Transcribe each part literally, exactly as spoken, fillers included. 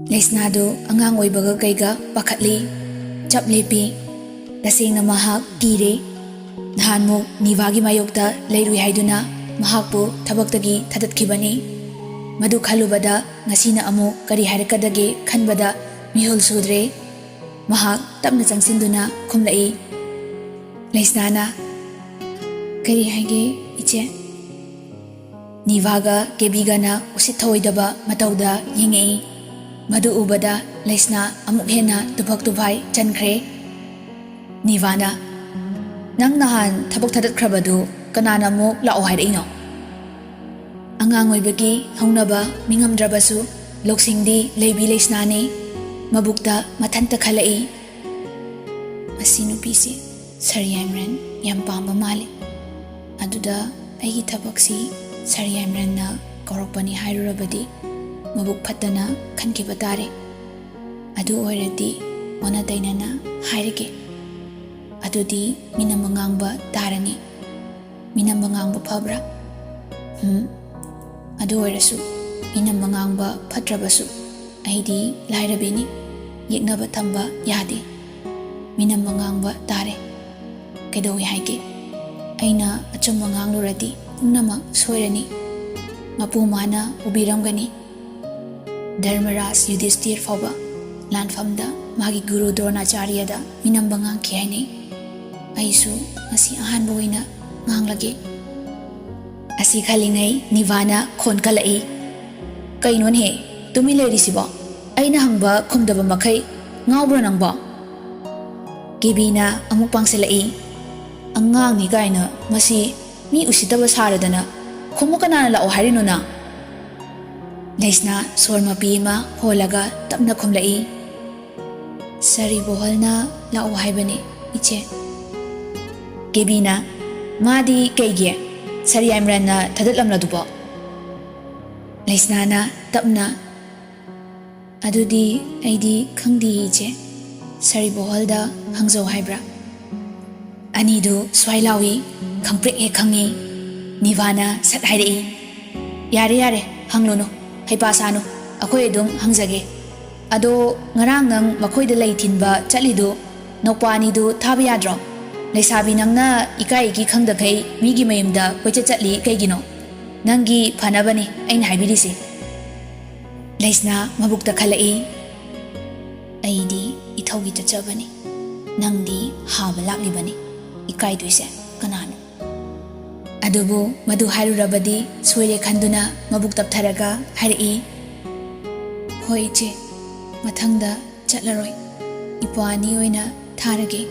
ꯂꯩꯁꯅꯥꯗꯨ ꯑꯉꯥꯡ ꯑꯣꯏꯕꯒ ꯀꯩꯒ ꯄꯥꯈꯠꯂꯤ꯫ ꯆꯞ ꯂꯦꯞꯄꯤ꯫ ꯇꯁꯦꯡꯅ ꯃꯍꯥꯛ ꯀꯤꯔꯦ꯫ ꯅꯍꯥꯟꯃꯨꯛ ꯅꯤꯚꯥꯒꯤ ꯃꯥꯌꯣꯛꯇ ꯂꯩꯔꯨꯏ ꯍꯥꯏꯗꯨꯅ ꯃꯍꯥꯛꯄꯨ ꯊꯕꯛꯇꯒꯤ ꯊꯥꯗꯠꯈꯤꯕꯅꯤ꯫ ꯃꯗꯨ ꯈꯜꯂꯨꯕꯗ ꯉꯁꯤꯅ ꯑꯃꯨꯛ ꯀꯔꯤ ꯍꯥꯏꯔꯛꯀꯗꯒꯦ ꯈꯟꯕꯗ ꯃꯤꯍꯨꯜ ꯁꯨꯗ꯭ꯔꯦ꯫ ꯃꯍꯥꯛ ꯇꯞꯅ ꯆꯪꯁꯤꯟꯗꯨꯅ ꯈꯨꯝꯂꯛꯏ꯫ ꯂꯩꯁꯅꯥꯅ, "ꯀꯔꯤ ꯍꯥꯏꯒꯦ, ꯏꯆꯦ?" ꯅꯤꯚꯥꯒ ꯀꯦꯕꯤꯒꯅ ꯎꯁꯤꯠ ꯊꯑꯣꯏꯗꯕ ꯃꯇꯧꯗ ꯌꯦꯡꯉꯛꯏ꯫ ꯃꯗꯨ ꯎꯕꯗ ꯂꯩꯁꯅꯥ ꯑꯃꯨꯛ ꯍꯦꯟꯅ ꯇꯨꯐꯛ ꯇꯨꯐꯥꯏ ꯆꯟꯈ꯭ꯔꯦ꯫ ꯅꯤꯚꯥꯅ, "ꯅꯪ ꯅꯍꯥꯟ ꯊꯕꯛ ꯊꯥꯗꯠꯈ꯭ꯔꯕꯗꯨ ꯀꯅꯥꯅ ꯑꯃꯨꯛ ꯂꯥꯛꯑꯣ ꯍꯥꯏꯔꯛꯏꯅꯣ?" ꯑꯉꯥꯡ ꯑꯣꯏꯕꯒꯤ ꯍꯧꯅꯕ ꯃꯤꯉꯝꯗ꯭ꯔꯕꯁꯨ ꯂꯧꯁꯤꯡꯗꯤ ꯂꯩꯕꯤ ꯂꯩꯁꯅꯥꯅꯤ꯫ ꯃꯕꯨꯛꯇ ꯃꯊꯟꯇ ꯈꯜꯂꯛꯏ, "ꯃꯁꯤ ꯅꯨꯄꯤꯁꯤ ꯁꯔ ꯌꯥꯏꯃꯔꯟ ꯌꯥꯝ ꯄꯥꯝꯕ ꯃꯥꯜꯂꯤ꯫ ꯑꯗꯨꯗ ꯑꯩꯒꯤ ꯊꯕꯛꯁꯤ ꯁꯔ ꯌꯥꯏꯃꯔꯟꯅ ꯀꯧꯔꯛꯄꯅꯤ ꯍꯥꯏꯔꯨꯔꯕꯗꯤ ꯃꯕꯨꯛ ꯐꯠꯇꯅ ꯈꯟꯈꯤꯕ ꯇꯥꯔꯦ꯫ ꯑꯗꯨ ꯑꯣꯏꯔꯗꯤ ꯑꯣꯟꯅ ꯇꯩꯅꯅ ꯍꯥꯏꯔꯒꯦ꯫ ꯑꯗꯨꯗꯤ ꯃꯤꯅꯝꯕ ꯉꯥꯡꯕ ꯇꯥꯔꯅꯤ꯫ ꯃꯤꯅꯝꯕ ꯉꯥꯡꯕ ꯐꯕ꯭ꯔꯥ?" "ꯎꯝ, ꯑꯗꯨ ꯑꯣꯏꯔꯁꯨ ꯃꯤꯅꯝꯕ ꯉꯥꯡꯕ ꯐꯠꯇ꯭ꯔꯕꯁꯨ ꯑꯩꯗꯤ ꯂꯥꯏꯔꯕꯤꯅꯤ, ꯌꯦꯛꯅꯕ ꯊꯝꯕ ꯌꯥꯗꯦ꯫ ꯃꯤꯅꯝꯕ ꯉꯥꯡꯕ ꯇꯥꯔꯦ꯫ ꯀꯩꯗꯧꯏ ꯍꯥꯏꯒꯦ? ꯑꯩꯅ ꯑꯆꯨꯝꯕ ꯉꯥꯡꯂꯨꯔꯗꯤ ꯄꯨꯝꯅꯃꯛ ꯁꯣꯏꯔꯅꯤ꯫ ꯃꯄꯨ ꯃꯥꯅ ꯎꯕꯤꯔꯝꯒꯅꯤ꯫ ꯙꯔꯃꯔꯥꯖ ꯌꯨꯙꯤꯁꯇꯤꯔ ꯐꯥꯎꯕ ꯂꯥꯟꯐꯝꯗ ꯃꯥꯒꯤ ꯒꯨꯔꯨ ꯗ꯭ꯔꯣꯅꯥꯆꯥꯔꯌꯗ ꯃꯤꯅꯝꯕ ꯉꯥꯡꯈꯤ ꯍꯥꯏꯅꯩ꯫ ꯑꯩꯁꯨ ꯉꯁꯤ ꯑꯍꯥꯟꯕ ꯑꯣꯏꯅ ꯉꯥꯡꯂꯒꯦ꯫" ꯑꯁꯤ ꯈꯜꯂꯤꯉꯩ ꯅꯤꯚꯥꯅ ꯈꯣꯟ ꯀꯜꯂꯛꯏ, "ꯀꯩꯅꯣꯅꯦꯍꯦ, ꯇꯨꯃꯤꯟ ꯂꯩꯔꯤꯁꯤꯕꯣ? ꯑꯩꯅ ꯍꯪꯕ ꯈꯨꯝꯗꯕ ꯃꯈꯩ ꯉꯥꯎꯕ꯭ꯔꯣ ꯅꯪꯕꯣ?" ꯀꯦꯕꯤꯅ ꯑꯃꯨꯛ ꯄꯥꯡꯁꯤꯜꯂꯛꯏ, "ꯑꯉꯥꯡꯅꯤ ꯀꯥꯏꯅ ꯃꯁꯤ ꯃꯤ ꯎꯁꯤꯠꯇꯕ ꯁꯥꯔꯗꯅ ꯈꯣꯡꯎꯞ ꯀꯅꯥꯅ ꯂꯥꯛꯑꯣ ꯍꯥꯏꯔꯤꯅꯣ ꯅꯪ?" ꯂꯩꯁꯅꯥ ꯁꯣꯔ ꯃꯄꯤ ꯑꯃ ꯍꯣꯜꯂꯒ ꯇꯞꯅ ꯈꯨꯝꯂꯛꯏ, "ꯁꯔꯤ ꯕꯣꯍꯜꯅ ꯂꯥꯛꯑꯣ ꯍꯥꯏꯕꯅꯦ, ꯏꯆꯦ꯫" ꯀꯦꯕꯤꯅ, "ꯃꯥꯗꯤ ꯀꯩꯒꯤ? ꯁꯔꯤ ꯌꯥꯏꯃꯔꯟꯅ ꯊꯥꯗꯠꯂꯝꯂꯗꯨꯕꯣ?" ꯂꯩꯁꯅꯥꯅ ꯇꯞꯅ, "ꯑꯗꯨꯗꯤ ꯑꯩꯗꯤ ꯈꯪꯗꯦ, ꯏꯆꯦ꯫ ꯁꯔꯤ ꯕꯣꯍꯜꯗ ꯍꯪꯖꯧ ꯍꯥꯏꯕ꯭ꯔꯥ?" ꯑꯅꯤꯗꯨ ꯁ꯭ꯋꯥꯏ ꯂꯥꯎꯏ, ꯈꯪꯄ꯭ꯔꯦꯛ ꯍꯦꯛ ꯈꯪꯉꯤ꯫ ꯅꯤꯚꯥꯅ ꯁꯠ ꯍꯥꯏꯔꯛꯏ, "ꯌꯥꯔꯦ, ꯌꯥꯔꯦ, ꯍꯪꯂꯨꯅꯨ, ꯍꯩꯄꯥ ꯁꯥꯅꯨ, ꯑꯩꯈꯣꯏ ꯑꯗꯨꯝ ꯍꯪꯖꯒꯦ꯫ ꯑꯗꯣ, ꯉꯔꯥꯡ ꯅꯪ ꯃꯈꯣꯏꯗ ꯂꯩ ꯊꯤꯟꯕ ꯆꯠꯂꯤꯗꯨ ꯅꯧꯄꯥ ꯑꯅꯤꯗꯨ ꯊꯥꯕ ꯌꯥꯗ꯭ꯔꯣ? ꯂꯩꯁꯥꯕꯤ ꯅꯪꯅ ꯏꯀꯥꯏ ꯏꯀꯤ ꯈꯪꯗꯈꯩ ꯃꯤꯒꯤ ꯃꯌꯨꯝꯗ ꯀꯣꯏꯆꯠ ꯆꯠꯂꯤ ꯀꯩꯒꯤꯅꯣ? ꯅꯪꯒꯤ ꯐꯅꯕꯅꯤ ꯑꯩꯅ ꯍꯥꯏꯕꯤꯔꯤꯁꯦ꯫ ꯂꯩꯁꯅꯥ ꯃꯕꯨꯛꯇ ꯈꯜꯂꯛꯏ, "ꯑꯩꯗꯤ ꯏꯊꯧꯒꯤ ꯆꯠꯆꯕꯅꯤ, ꯅꯪꯗꯤ ꯍꯥꯕ ꯂꯥꯛꯂꯤꯕꯅꯤ꯫ ꯏꯀꯥꯏꯗꯣꯏꯁꯦ ꯀꯅꯥꯅꯣ?" ꯑꯗꯨꯕꯨ ꯃꯗꯨ ꯍꯥꯏꯔꯨꯔꯕꯗꯤ ꯁꯣꯏꯔꯦ ꯈꯟꯗꯨꯅ ꯃꯕꯨꯛ ꯇꯞꯊꯔꯒ ꯍꯥꯏꯔꯛꯏ, "ꯍꯣꯏ ꯏꯆꯦ, ꯃꯊꯪꯗ ꯆꯠꯂꯔꯣꯏ, ꯏꯄ꯭ꯋꯥ ꯑꯅꯤ ꯑꯣꯏꯅ ꯊꯥꯔꯒꯦ꯫"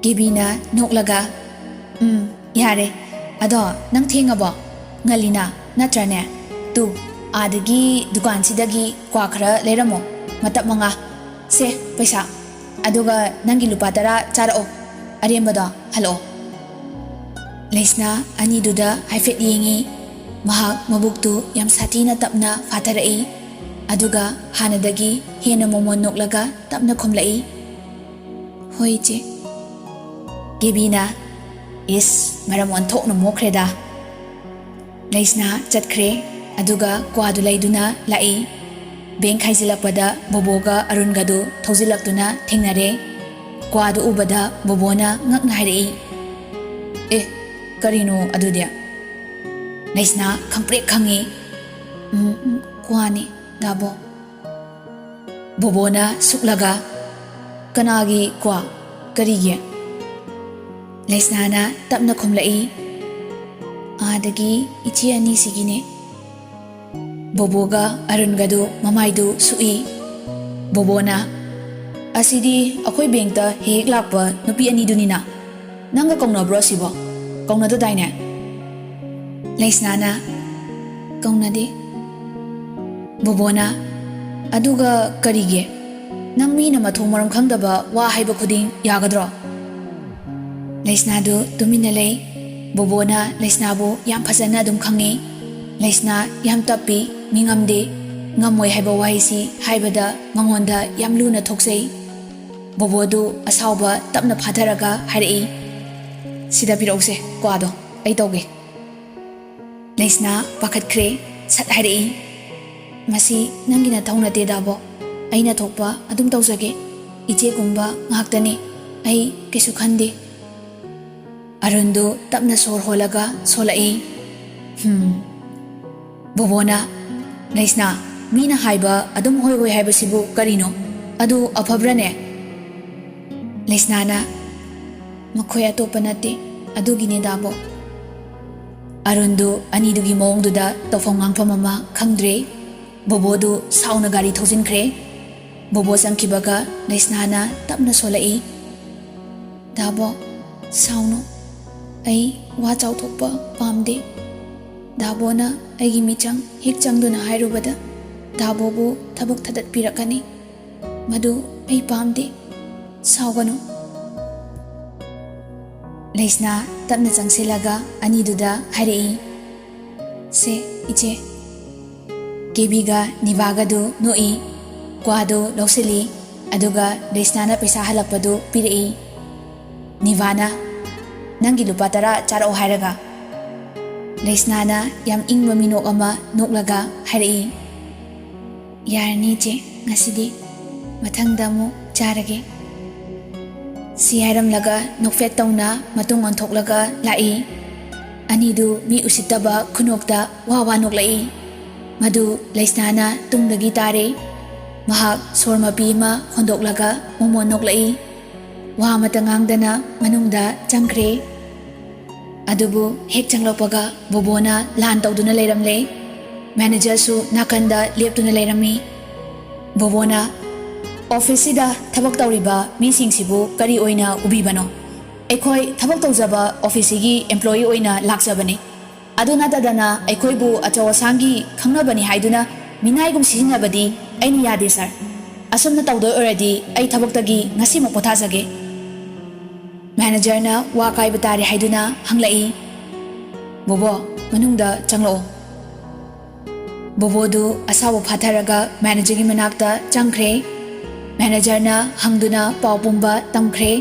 ꯀꯦꯕꯤꯅ ꯅꯣꯛꯂꯒ, "ꯎꯝ, ꯌꯥꯔꯦ꯫ ꯑꯗꯣ ꯅꯪ ꯊꯦꯡꯉꯕꯣ? ꯉꯜꯂꯤꯅ, ꯅꯠꯇ꯭ꯔꯅꯦ? ꯇꯨ, ꯑꯥꯗꯒꯤ ꯗꯨꯀꯥꯟꯁꯤꯗꯒꯤ ꯀ꯭ꯋꯥ ꯈꯔ ꯂꯩꯔꯝꯃꯣ, ꯃꯇꯞ ꯃꯉꯥ꯫ ꯁꯦ, ꯄꯩꯁꯥ꯫ ꯑꯗꯨꯒ ꯅꯪꯒꯤ ꯂꯨꯄꯥ ꯇꯔꯥ ꯆꯥꯔꯛꯑꯣ, ꯑꯔꯦꯝꯕꯗꯣ ꯍꯜꯂꯛꯑꯣ꯫" ꯂꯩꯁꯅꯥ ꯑꯅꯤꯗꯨꯗ ꯍꯥꯏꯐꯦꯠ ꯌꯦꯡꯉꯤ꯫ ꯃꯍꯥꯛ ꯃꯕꯨꯛꯇꯨ ꯌꯥꯝ ꯁꯥꯊꯤꯅ ꯇꯞꯅ ꯐꯥꯊꯔꯛꯏ꯫ ꯑꯗꯨꯒ ꯍꯥꯟꯅꯗꯒꯤ ꯍꯦꯟꯅ ꯃꯣꯃꯣꯟ ꯅꯣꯛꯂꯒ ꯇꯞꯅ ꯈꯨꯝꯂꯛꯏ, "ꯍꯣꯏ, ꯏꯆꯦ꯫" ꯀꯦꯕꯤꯅ, "ꯏꯁ, ꯃꯔꯝ ꯑꯣꯟꯊꯣꯛꯅ ꯃꯣꯛꯈ꯭ꯔꯦꯗ꯫" ꯂꯩꯁꯅꯥ ꯆꯠꯈ꯭ꯔꯦ꯫ ꯑꯗꯨꯒ ꯀ꯭ꯋꯥꯗꯨ ꯂꯩꯗꯨꯅ ꯂꯥꯛꯏ꯫ ꯕꯦꯡꯛ ꯍꯥꯏꯖꯤꯜꯂꯛꯄꯗ ꯕꯣꯕꯣꯒ ꯑꯔꯨꯟꯒꯗꯨ ꯊꯧꯖꯤꯜꯂꯛꯇꯨꯅ ꯊꯦꯡꯅꯔꯦ꯫ ꯀ꯭ꯋꯥꯗꯨ ꯎꯕꯗ ꯕꯣꯕꯣꯅ ꯉꯛꯅ ꯍꯥꯏꯔꯛꯏ, "ꯑꯦ, ꯀꯔꯤꯅꯣ ꯑꯗꯨꯗꯤ?" ꯂꯩꯁꯅꯥ ꯈꯪꯄ꯭ꯔꯦꯛ ꯈꯪꯉꯤ꯫ "ꯎꯝ, ꯎꯝ, ꯀ꯭ꯋꯥꯅꯤ, ꯗꯥꯕꯣ꯫" ꯕꯣꯕꯣꯅ ꯁꯨꯛꯂꯒ, "ꯀꯅꯥꯒꯤ ꯀ꯭ꯋꯥ? ꯀꯔꯤꯒꯤ?" ꯂꯩꯁꯅꯥꯅ ꯇꯞꯅ ꯈꯨꯝꯂꯛꯏ, "ꯑꯥꯗꯒꯤ ꯏꯆꯦ ꯑꯅꯤꯁꯤꯒꯤꯅꯦ꯫" ꯕꯣꯕꯣꯒ ꯑꯔꯨꯟꯒꯗꯨ ꯃꯃꯥꯏꯗꯨ ꯁꯨꯛꯏ꯫ ꯕꯣꯕꯣꯅ, "ꯑꯁꯤꯗꯤ ꯑꯩꯈꯣꯏ ꯕꯦꯡꯛꯇ ꯍꯦꯛ ꯍꯦꯛ ꯂꯥꯛꯄ ꯅꯨꯄꯤ ꯑꯅꯤꯗꯨꯅꯤꯅ꯫ ꯅꯪꯒ ꯀꯧꯅꯕ꯭ꯔꯣ ꯑꯁꯤꯕꯣ? ꯀꯧꯅꯗꯗꯥꯏꯅꯦ?" ꯂꯩꯁꯅꯥꯅ, "ꯀꯧꯅꯗꯦ꯫" ꯕꯣꯕꯣꯅ, "ꯑꯗꯨꯒ ꯀꯔꯤꯒꯤ? ꯅꯪ ꯃꯤꯅ ꯃꯊꯣꯡ ꯃꯔꯝ ꯈꯪꯗꯕ ꯋꯥ ꯍꯥꯏꯕ ꯈꯨꯗꯤꯡ ꯌꯥꯒꯗ꯭ꯔꯣ?" ꯂꯩꯁꯅꯥꯗꯨ ꯇꯨꯃꯤꯟꯅ ꯂꯩ꯫ ꯕꯣꯕꯣꯅ ꯂꯩꯁꯅꯥꯕꯨ ꯌꯥꯝ ꯐꯖꯅ ꯑꯗꯨꯝ ꯈꯪꯉꯤ꯫ ꯂꯩꯁꯅꯥ ꯌꯥꯝ ꯇꯞꯄꯤ, ꯃꯤ ꯉꯝꯗꯦ꯫ ꯉꯝꯃꯣꯏ ꯍꯥꯏꯕ ꯋꯥꯍꯩꯁꯤ ꯍꯥꯏꯕꯗ ꯃꯉꯣꯟꯗ ꯌꯥꯝ ꯂꯨꯅ ꯊꯣꯛꯆꯩ꯫ ꯕꯣꯕꯣꯗꯨ ꯑꯁꯥꯎꯕ ꯇꯞꯅ ꯐꯥꯊꯔꯒ ꯍꯥꯏꯔꯛꯏ, "ꯁꯤꯗ ꯄꯤꯔꯛꯎꯁꯦ ꯀ꯭ꯋꯥꯗꯣ, ꯑꯩ ꯇꯧꯒꯦ꯫" ꯂꯩꯁꯅꯥ ꯄꯥꯈꯠꯈ꯭ꯔꯦ, ꯁꯠ ꯍꯥꯏꯔꯛꯏ, "ꯃꯁꯤ ꯅꯪꯒꯤ ꯅꯊꯧ ꯅꯠꯇꯦ, ꯗꯥꯕꯣ꯫ ꯑꯩꯅ ꯊꯣꯛꯄ ꯑꯗꯨꯝ ꯇꯧꯖꯒꯦ꯫ ꯏꯆꯦꯒꯨꯝꯕ ꯉꯥꯛꯇꯅꯤ꯫ ꯑꯩ ꯀꯩꯁꯨ ꯈꯟꯗꯦ꯫" ꯑꯔꯨꯟꯗꯨ ꯇꯞꯅ ꯁꯣꯔ ꯍꯣꯜꯂꯒ ꯁꯣꯜꯂꯛꯏ꯫ "ꯍꯝ꯫" ꯕꯣꯕꯣꯅ, "ꯂꯩꯁꯅꯥ, ꯃꯤꯅ ꯍꯥꯏꯕ ꯑꯗꯨꯝ ꯍꯣꯏ ꯍꯣꯏ ꯍꯥꯏꯕꯁꯤꯕꯨ ꯀꯔꯤꯅꯣ? ꯑꯗꯨ ꯑꯐꯕ꯭ꯔꯅꯦ?" ꯂꯩꯁꯅꯥꯅ, "ꯃꯈꯣꯏ ꯑꯇꯣꯞꯄ ꯅꯠꯇꯦ, ꯑꯗꯨꯒꯤꯅꯦ, ꯗꯥꯕꯣ꯫" ꯑꯔꯨꯟꯗꯨ ꯑꯅꯤꯗꯨꯒꯤ ꯃꯑꯣꯡꯗꯨꯗ ꯇꯧꯐꯝ ꯉꯥꯡꯐꯝ ꯑꯃ ꯈꯪꯗ꯭ꯔꯦ꯫ ꯕꯣꯕꯣꯗꯨ ꯁꯥꯎꯅ ꯒꯥꯔꯤ ꯊꯧꯖꯤꯟꯈ꯭ꯔꯦ꯫ ꯕꯣꯕꯣ ꯆꯪꯈꯤꯕꯒ ꯂꯩꯁꯅꯥꯅ ꯇꯞꯅ ꯁꯣꯜꯂꯛꯏ, "ꯗꯥꯕꯣ, ꯁꯥꯎꯅꯨ꯫ ꯑꯩ ꯋꯥ ꯆꯥꯎꯊꯣꯛꯄ ꯄꯥꯝꯗꯦ꯫ ꯗꯥꯕꯣꯅ ꯑꯩꯒꯤ ꯃꯤꯆꯪ ꯍꯦꯛ ꯆꯪꯗꯨꯅ ꯍꯥꯏꯔꯨꯕꯗ ꯗꯥꯕꯣꯕꯨ ꯊꯕꯛ ꯊꯥꯗꯠꯄꯤꯔꯛꯀꯅꯤ꯫ ꯃꯗꯨ ꯑꯩ ꯄꯥꯝꯗꯦ꯫ ꯁꯥꯎꯒꯅꯨ꯫" ꯂꯩꯁꯅꯥ ꯇꯞꯅ ꯆꯪꯁꯤꯜꯂꯒ ꯑꯅꯤꯗꯨꯗ ꯍꯥꯏꯔꯛꯏ, "ꯁꯦ, ꯏꯆꯦ꯫" ꯀꯦꯕꯤꯒ ꯅꯤꯚꯥꯒꯗꯨ ꯅꯣꯛꯏ꯫ ꯀ꯭ꯋꯥꯗꯨ ꯂꯧꯁꯤꯜꯂꯤ꯫ ꯑꯗꯨꯒ ꯂꯩꯁꯅꯥꯅ ꯄꯩꯁꯥ ꯍꯜꯂꯛꯄꯗꯨ ꯄꯤꯔꯛꯏ꯫ ꯅꯤꯚꯥꯅ, "ꯅꯪꯒꯤ ꯂꯨꯄꯥ ꯇꯔꯥ ꯆꯥꯔꯛꯑꯣ ꯍꯥꯏꯔꯒ?" ꯂꯩꯁꯅꯥꯅ ꯌꯥꯝ ꯏꯪꯕ ꯃꯤꯅꯣꯛ ꯑꯃ ꯅꯣꯛꯂꯒ ꯍꯥꯏꯔꯛꯏ, "ꯌꯥꯔꯅꯤ ꯏꯆꯦ, ꯉꯁꯤꯗꯤ꯫ ꯃꯊꯪꯗ ꯑꯃꯨꯛ ꯆꯥꯔꯒꯦ꯫" ꯁꯤ ꯍꯥꯏꯔꯝꯂꯒ ꯅꯣꯛꯐꯦꯠ ꯇꯧꯅ ꯃꯇꯨꯡ ꯑꯣꯟꯊꯣꯛꯂꯒ ꯂꯥꯛꯏ꯫ ꯑꯅꯤꯗꯨ ꯃꯤ ꯎꯁꯤꯠꯇꯕ ꯈꯨꯅꯣꯛꯇ ꯋꯥ ꯋꯥ ꯅꯣꯛꯂꯛꯏ꯫ ꯃꯗꯨ ꯂꯩꯁꯅꯥꯅ ꯇꯨꯡꯗꯒꯤ ꯇꯥꯔꯦ꯫ ꯃꯍꯥꯛ ꯁꯣꯔ ꯃꯄꯤ ꯑꯃ ꯍꯣꯟꯗꯣꯛꯂꯒ ꯃꯣꯃꯣꯟ ꯅꯣꯛꯂꯛꯏ꯫ ꯋꯥ ꯑꯃꯠꯇ ꯉꯥꯡꯗꯅ ꯃꯅꯨꯡꯗ ꯆꯪꯈ꯭ꯔꯦ꯫ ꯑꯗꯨꯕꯨ ꯍꯦꯛ ꯆꯪꯂꯛꯄꯒ ꯕꯣꯕꯣꯅ ꯂꯥꯟ ꯇꯧꯗꯨꯅ ꯂꯩꯔꯝꯂꯦ꯫ ꯃꯦꯅꯦꯖꯔꯁꯨ ꯅꯥꯀꯟꯗ ꯂꯦꯞꯇꯨꯅ ꯂꯩꯔꯝꯃꯤ꯫ ꯕꯣꯕꯣꯅ, "ꯑꯣꯐꯤꯁꯁꯤꯗ ꯊꯕꯛ ꯇꯧꯔꯤꯕ ꯃꯤꯁꯤꯡꯁꯤꯕꯨ ꯀꯔꯤ ꯑꯣꯏꯅ ꯎꯕꯤꯕꯅꯣ? ꯑꯩꯈꯣꯏ ꯊꯕꯛ ꯇꯧꯖꯕ ꯑꯣꯐꯤꯁꯁꯤꯒꯤ ꯑꯦꯝꯄ꯭ꯂꯣꯌꯤ ꯑꯣꯏꯅ ꯂꯥꯛꯆꯕꯅꯤ꯫ ꯑꯗꯨ ꯅꯠꯇꯗꯅ ꯑꯩꯈꯣꯏꯕꯨ ꯑꯆꯧ ꯑꯁꯥꯡꯒꯤ ꯈꯪꯅꯕꯅꯤ ꯍꯥꯏꯗꯨꯅ ꯃꯤꯅꯥꯏꯒꯨꯝ ꯁꯤꯖꯤꯟꯅꯕꯗꯤ ꯑꯩꯅ ꯌꯥꯗꯦ, ꯁꯥꯔ꯫ ꯑꯁꯨꯝꯅ ꯇꯧꯗꯣꯏ ꯑꯣꯏꯔꯗꯤ ꯑꯩ ꯊꯕꯛꯇꯒꯤ ꯉꯁꯤꯃꯛ ꯄꯣꯊꯥꯖꯒꯦ꯫" ꯃꯦꯅꯦꯖꯔꯅ ꯋꯥ ꯀꯥꯏꯕ ꯇꯥꯔꯦ ꯍꯥꯏꯗꯨꯅ ꯍꯪꯂꯛꯏ꯫ "ꯕꯣꯕꯣ, ꯃꯅꯨꯡꯗ ꯆꯪꯂꯛꯑꯣ꯫" ꯕꯣꯕꯣꯗꯨ ꯑꯁꯥꯎꯕ ꯐꯥꯊꯔꯒ ꯃꯦꯅꯦꯖꯔꯒꯤ ꯃꯅꯥꯛꯇ ꯆꯪꯈ꯭ꯔꯦ꯫ ꯃꯦꯅꯦꯖꯔꯅ ꯍꯪꯗꯨꯅ ꯄꯥꯎ ꯄꯨꯝꯕ ꯇꯝꯈ꯭ꯔꯦ꯫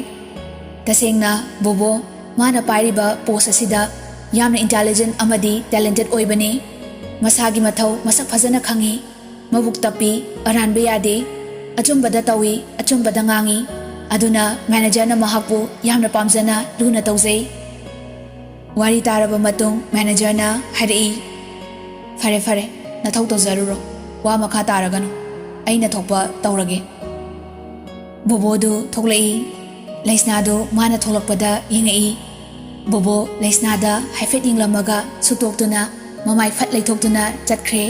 ꯇꯁꯦꯡꯅ ꯕꯣꯕꯣ, ꯃꯥꯅ ꯄꯥꯏꯔꯤꯕ ꯄꯣꯁ ꯑꯁꯤꯗ ꯌꯥꯝꯅ ꯏꯟꯇꯦꯂꯤꯖꯦꯟ ꯑꯃꯗꯤ ꯇꯦꯂꯦꯟꯇꯦꯠ ꯑꯣꯏꯕꯅꯤ꯫ ꯃꯁꯥꯒꯤ ꯃꯊꯧ ꯃꯁꯛ ꯐꯖꯅ ꯈꯪꯏ꯫ ꯃꯕꯨꯛ ꯇꯞꯄꯤ, ꯑꯔꯥꯟꯕ ꯌꯥꯗꯦ, ꯑꯆꯨꯝꯕꯗ ꯇꯧꯏ, ꯑꯆꯨꯝꯕꯗ ꯉꯥꯡꯏ꯫ ꯑꯗꯨꯅ ꯃꯦꯅꯦꯖꯔꯅ ꯃꯍꯥꯛꯄꯨ ꯌꯥꯝꯅ ꯄꯥꯝꯖꯅ ꯂꯨꯅ ꯇꯧꯖꯩ꯫ ꯋꯥꯔꯤ ꯇꯥꯔꯕ ꯃꯇꯨꯡ ꯃꯦꯅꯦꯖꯔꯅ ꯍꯥꯏꯔꯛꯏ, "ꯐꯔꯦ, ꯐꯔꯦ, ꯅꯊꯧ ꯇꯧꯖꯔꯨꯔꯣ꯫ ꯋꯥ ꯃꯈꯥ ꯇꯥꯔꯒꯅꯨ꯫ ꯑꯩꯅ ꯊꯣꯛꯄ ꯇꯧꯔꯒꯦ꯫" ꯕꯣꯕꯣꯗꯨ ꯊꯣꯛꯂꯛꯏ꯫ ꯂꯩꯁꯅꯥꯗꯨ ꯃꯥꯅ ꯊꯣꯛꯂꯛꯄꯗ ꯌꯦꯡꯉꯛꯏ꯫ ꯕꯣꯕꯣ ꯂꯩꯁꯅꯥꯗ ꯍꯥꯏꯐꯦꯠ ꯌꯦꯡꯂꯝꯃꯒ ꯁꯨꯛꯇꯣꯛꯇꯨꯅ ꯃꯃꯥꯏ ꯐꯠ ꯂꯩꯊꯣꯛꯇꯨꯅ ꯆꯠꯈ꯭ꯔꯦ꯫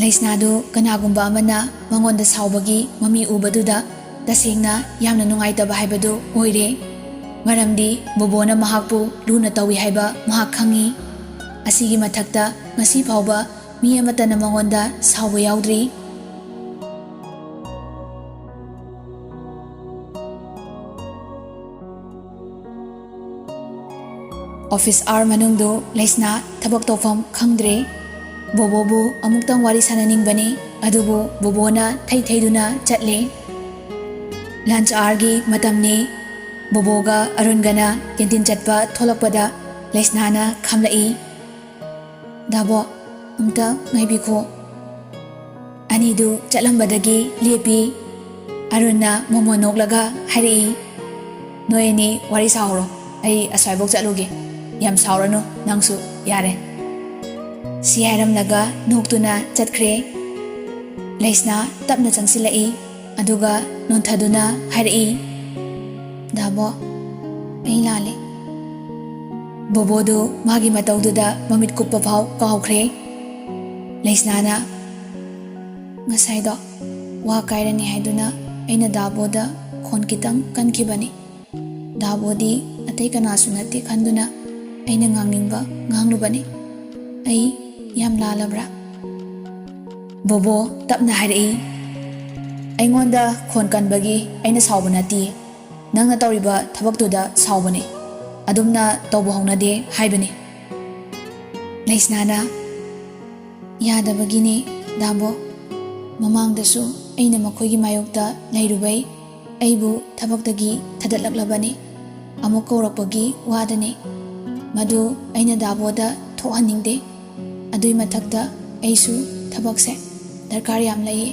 ꯂꯩꯁꯅꯥꯗꯨ ꯀꯅꯥꯒꯨꯝꯕ ꯑꯃꯅ ꯃꯉꯣꯟꯗ ꯁꯥꯎꯕꯒꯤ ꯃꯃꯤ ꯎꯕꯗꯨꯗ ꯇꯁꯦꯡꯅ ꯌꯥꯝꯅ ꯅꯨꯡꯉꯥꯏꯇꯕ ꯍꯥꯏꯕꯗꯨ ꯑꯣꯏꯔꯦ꯫ ꯃꯔꯝꯗꯤ ꯕꯣꯕꯣꯅ ꯃꯍꯥꯛꯄꯨ ꯂꯨꯅ ꯇꯧꯏ ꯍꯥꯏꯕ ꯃꯍꯥꯛ ꯈꯪꯏ꯫ ꯑꯁꯤꯒꯤ ꯃꯊꯛꯇ ꯉꯁꯤ ꯐꯥꯎꯕ ꯃꯤ ꯑꯃꯠꯇꯅ ꯃꯉꯣꯟꯗ ꯁꯥꯎꯕ ꯌꯥꯎꯗ꯭ꯔꯤ꯫ ꯑꯣꯐꯤꯁ ꯑꯋꯥꯔ ꯃꯅꯨꯡꯗꯨ ꯂꯩꯁꯅꯥ ꯊꯕꯛ ꯇꯧꯐꯝ ꯈꯪꯗ꯭ꯔꯦ꯫ ꯕꯣꯕꯣꯕꯨ ꯑꯃꯨꯛꯇꯪ ꯋꯥꯔꯤ ꯁꯥꯟꯅꯅꯤꯡꯕꯅꯤ, ꯑꯗꯨꯕꯨ ꯕꯣꯕꯣꯅ ꯊꯩ ꯊꯩꯗꯨꯅ ꯆꯠꯂꯦ꯫ ꯂꯟꯆ ꯑꯋꯥꯔꯒꯤ ꯃꯇꯝꯅꯤ꯫ ꯕꯣꯕꯣꯒ ꯑꯔꯨꯟꯒꯅ ꯀꯦꯟꯇꯤꯟ ꯆꯠꯄ ꯊꯣꯛꯂꯛꯄꯗ ꯂꯩꯁꯅꯥꯅ ꯈꯝꯂꯛꯏ꯫ "ꯗꯥꯕꯣ, ꯑꯝꯇ ꯉꯥꯏꯕꯤꯈꯣ꯫" ꯑꯅꯤꯗꯨ ꯆꯠꯂꯝꯕꯗꯒꯤ ꯂꯦꯞꯄꯤ꯫ ꯑꯔꯨꯟꯅ ꯃꯣꯃꯣꯟ ꯅꯣꯛꯂꯒ ꯍꯥꯏꯔꯛꯏ, "ꯅꯣꯏ ꯑꯅꯤ ꯋꯥꯔꯤ ꯁꯥꯍꯧꯔꯣ, ꯑꯩ ꯑꯁ꯭ꯋꯥꯏꯐꯥꯎ ꯆꯠꯂꯨꯒꯦ꯫ ꯌꯥꯝ ꯁꯥꯎꯔꯅꯨ ꯅꯪꯁꯨ, ꯌꯥꯔꯦ꯫" ꯁꯤ ꯍꯥꯏꯔꯝꯂꯒ ꯅꯣꯛꯇꯨꯅ ꯆꯠꯈ꯭ꯔꯦ꯫ ꯂꯩꯁꯅꯥ ꯇꯞꯅ ꯆꯪꯁꯤꯜꯂꯛꯏ꯫ ꯑꯗꯨꯒ ꯅꯣꯟꯊꯗꯨꯅ ꯍꯥꯏꯔꯛꯏ, "ꯗꯥꯕꯣ, ꯑꯩ ꯂꯥꯜꯂꯦ꯫" ꯕꯣꯕꯣꯗꯨ ꯃꯥꯒꯤ ꯃꯇꯧꯗꯨꯗ ꯃꯃꯤꯠ ꯀꯨꯞꯄ ꯐꯥꯎ ꯀꯥꯎꯈ꯭ꯔꯦ꯫ ꯂꯩꯁꯅꯥꯅ, "ꯉꯁꯥꯏꯗꯣ ꯋꯥ ꯀꯥꯏꯔꯅꯤ ꯍꯥꯏꯗꯨꯅ ꯑꯩꯅ ꯗꯥꯕꯣꯗ ꯈꯣꯟ ꯈꯤꯇꯪ ꯀꯟꯈꯤꯕꯅꯤ꯫ ꯗꯥꯕꯣꯗꯤ ꯑꯇꯩ ꯀꯅꯥꯁꯨ ꯅꯠꯇꯦ ꯈꯟꯗꯨꯅ ꯑꯩꯅ ꯉꯥꯡꯅꯤꯡꯕ ꯉꯥꯡꯂꯨꯕꯅꯤ꯫ ꯑꯩ ꯌꯥꯝ ꯂꯥꯜꯂꯕ꯭ꯔꯥ?" ꯕꯣꯕꯣ ꯇꯞꯅ ꯍꯥꯏꯔꯛꯏ, "ꯑꯩꯉꯣꯟꯗ ꯈꯣꯟ ꯀꯟꯕꯒꯤ ꯑꯩꯅ ꯁꯥꯎꯕ ꯅꯠꯇꯤꯌꯦ꯫ ꯅꯪꯅ ꯇꯧꯔꯤꯕ ꯊꯕꯛꯇꯨꯗ ꯁꯥꯎꯕꯅꯦ꯫ ꯑꯗꯨꯝꯅ ꯇꯧꯕ ꯍꯧꯅꯗꯦ ꯍꯥꯏꯕꯅꯤ꯫" ꯂꯩꯁꯅꯥꯅ, "ꯌꯥꯗꯕꯒꯤꯅꯤ, ꯗꯥꯕꯣ꯫ ꯃꯃꯥꯡꯗꯁꯨ ꯑꯩꯅ ꯃꯈꯣꯏꯒꯤ ꯃꯥꯌꯣꯛꯇ ꯂꯩꯔꯨꯕꯩ ꯑꯩꯕꯨ ꯊꯕꯛꯇꯒꯤ ꯊꯥꯗꯠꯂꯛꯂꯕꯅꯤ꯫ ꯑꯃꯨꯛ ꯀꯧꯔꯛꯄꯒꯤ ꯋꯥꯗꯅꯤ꯫ ꯃꯗꯨ ꯑꯩꯅ ꯗꯥꯕꯣꯗ ꯊꯣꯛꯍꯟꯅꯤꯡꯗꯦ꯫ ꯑꯗꯨꯏ ꯃꯊꯛꯇ ꯑꯩꯁꯨ ꯊꯕꯛꯁꯦ ꯗꯔꯀꯥꯔ ꯌꯥꯝ ꯂꯩꯌꯦ꯫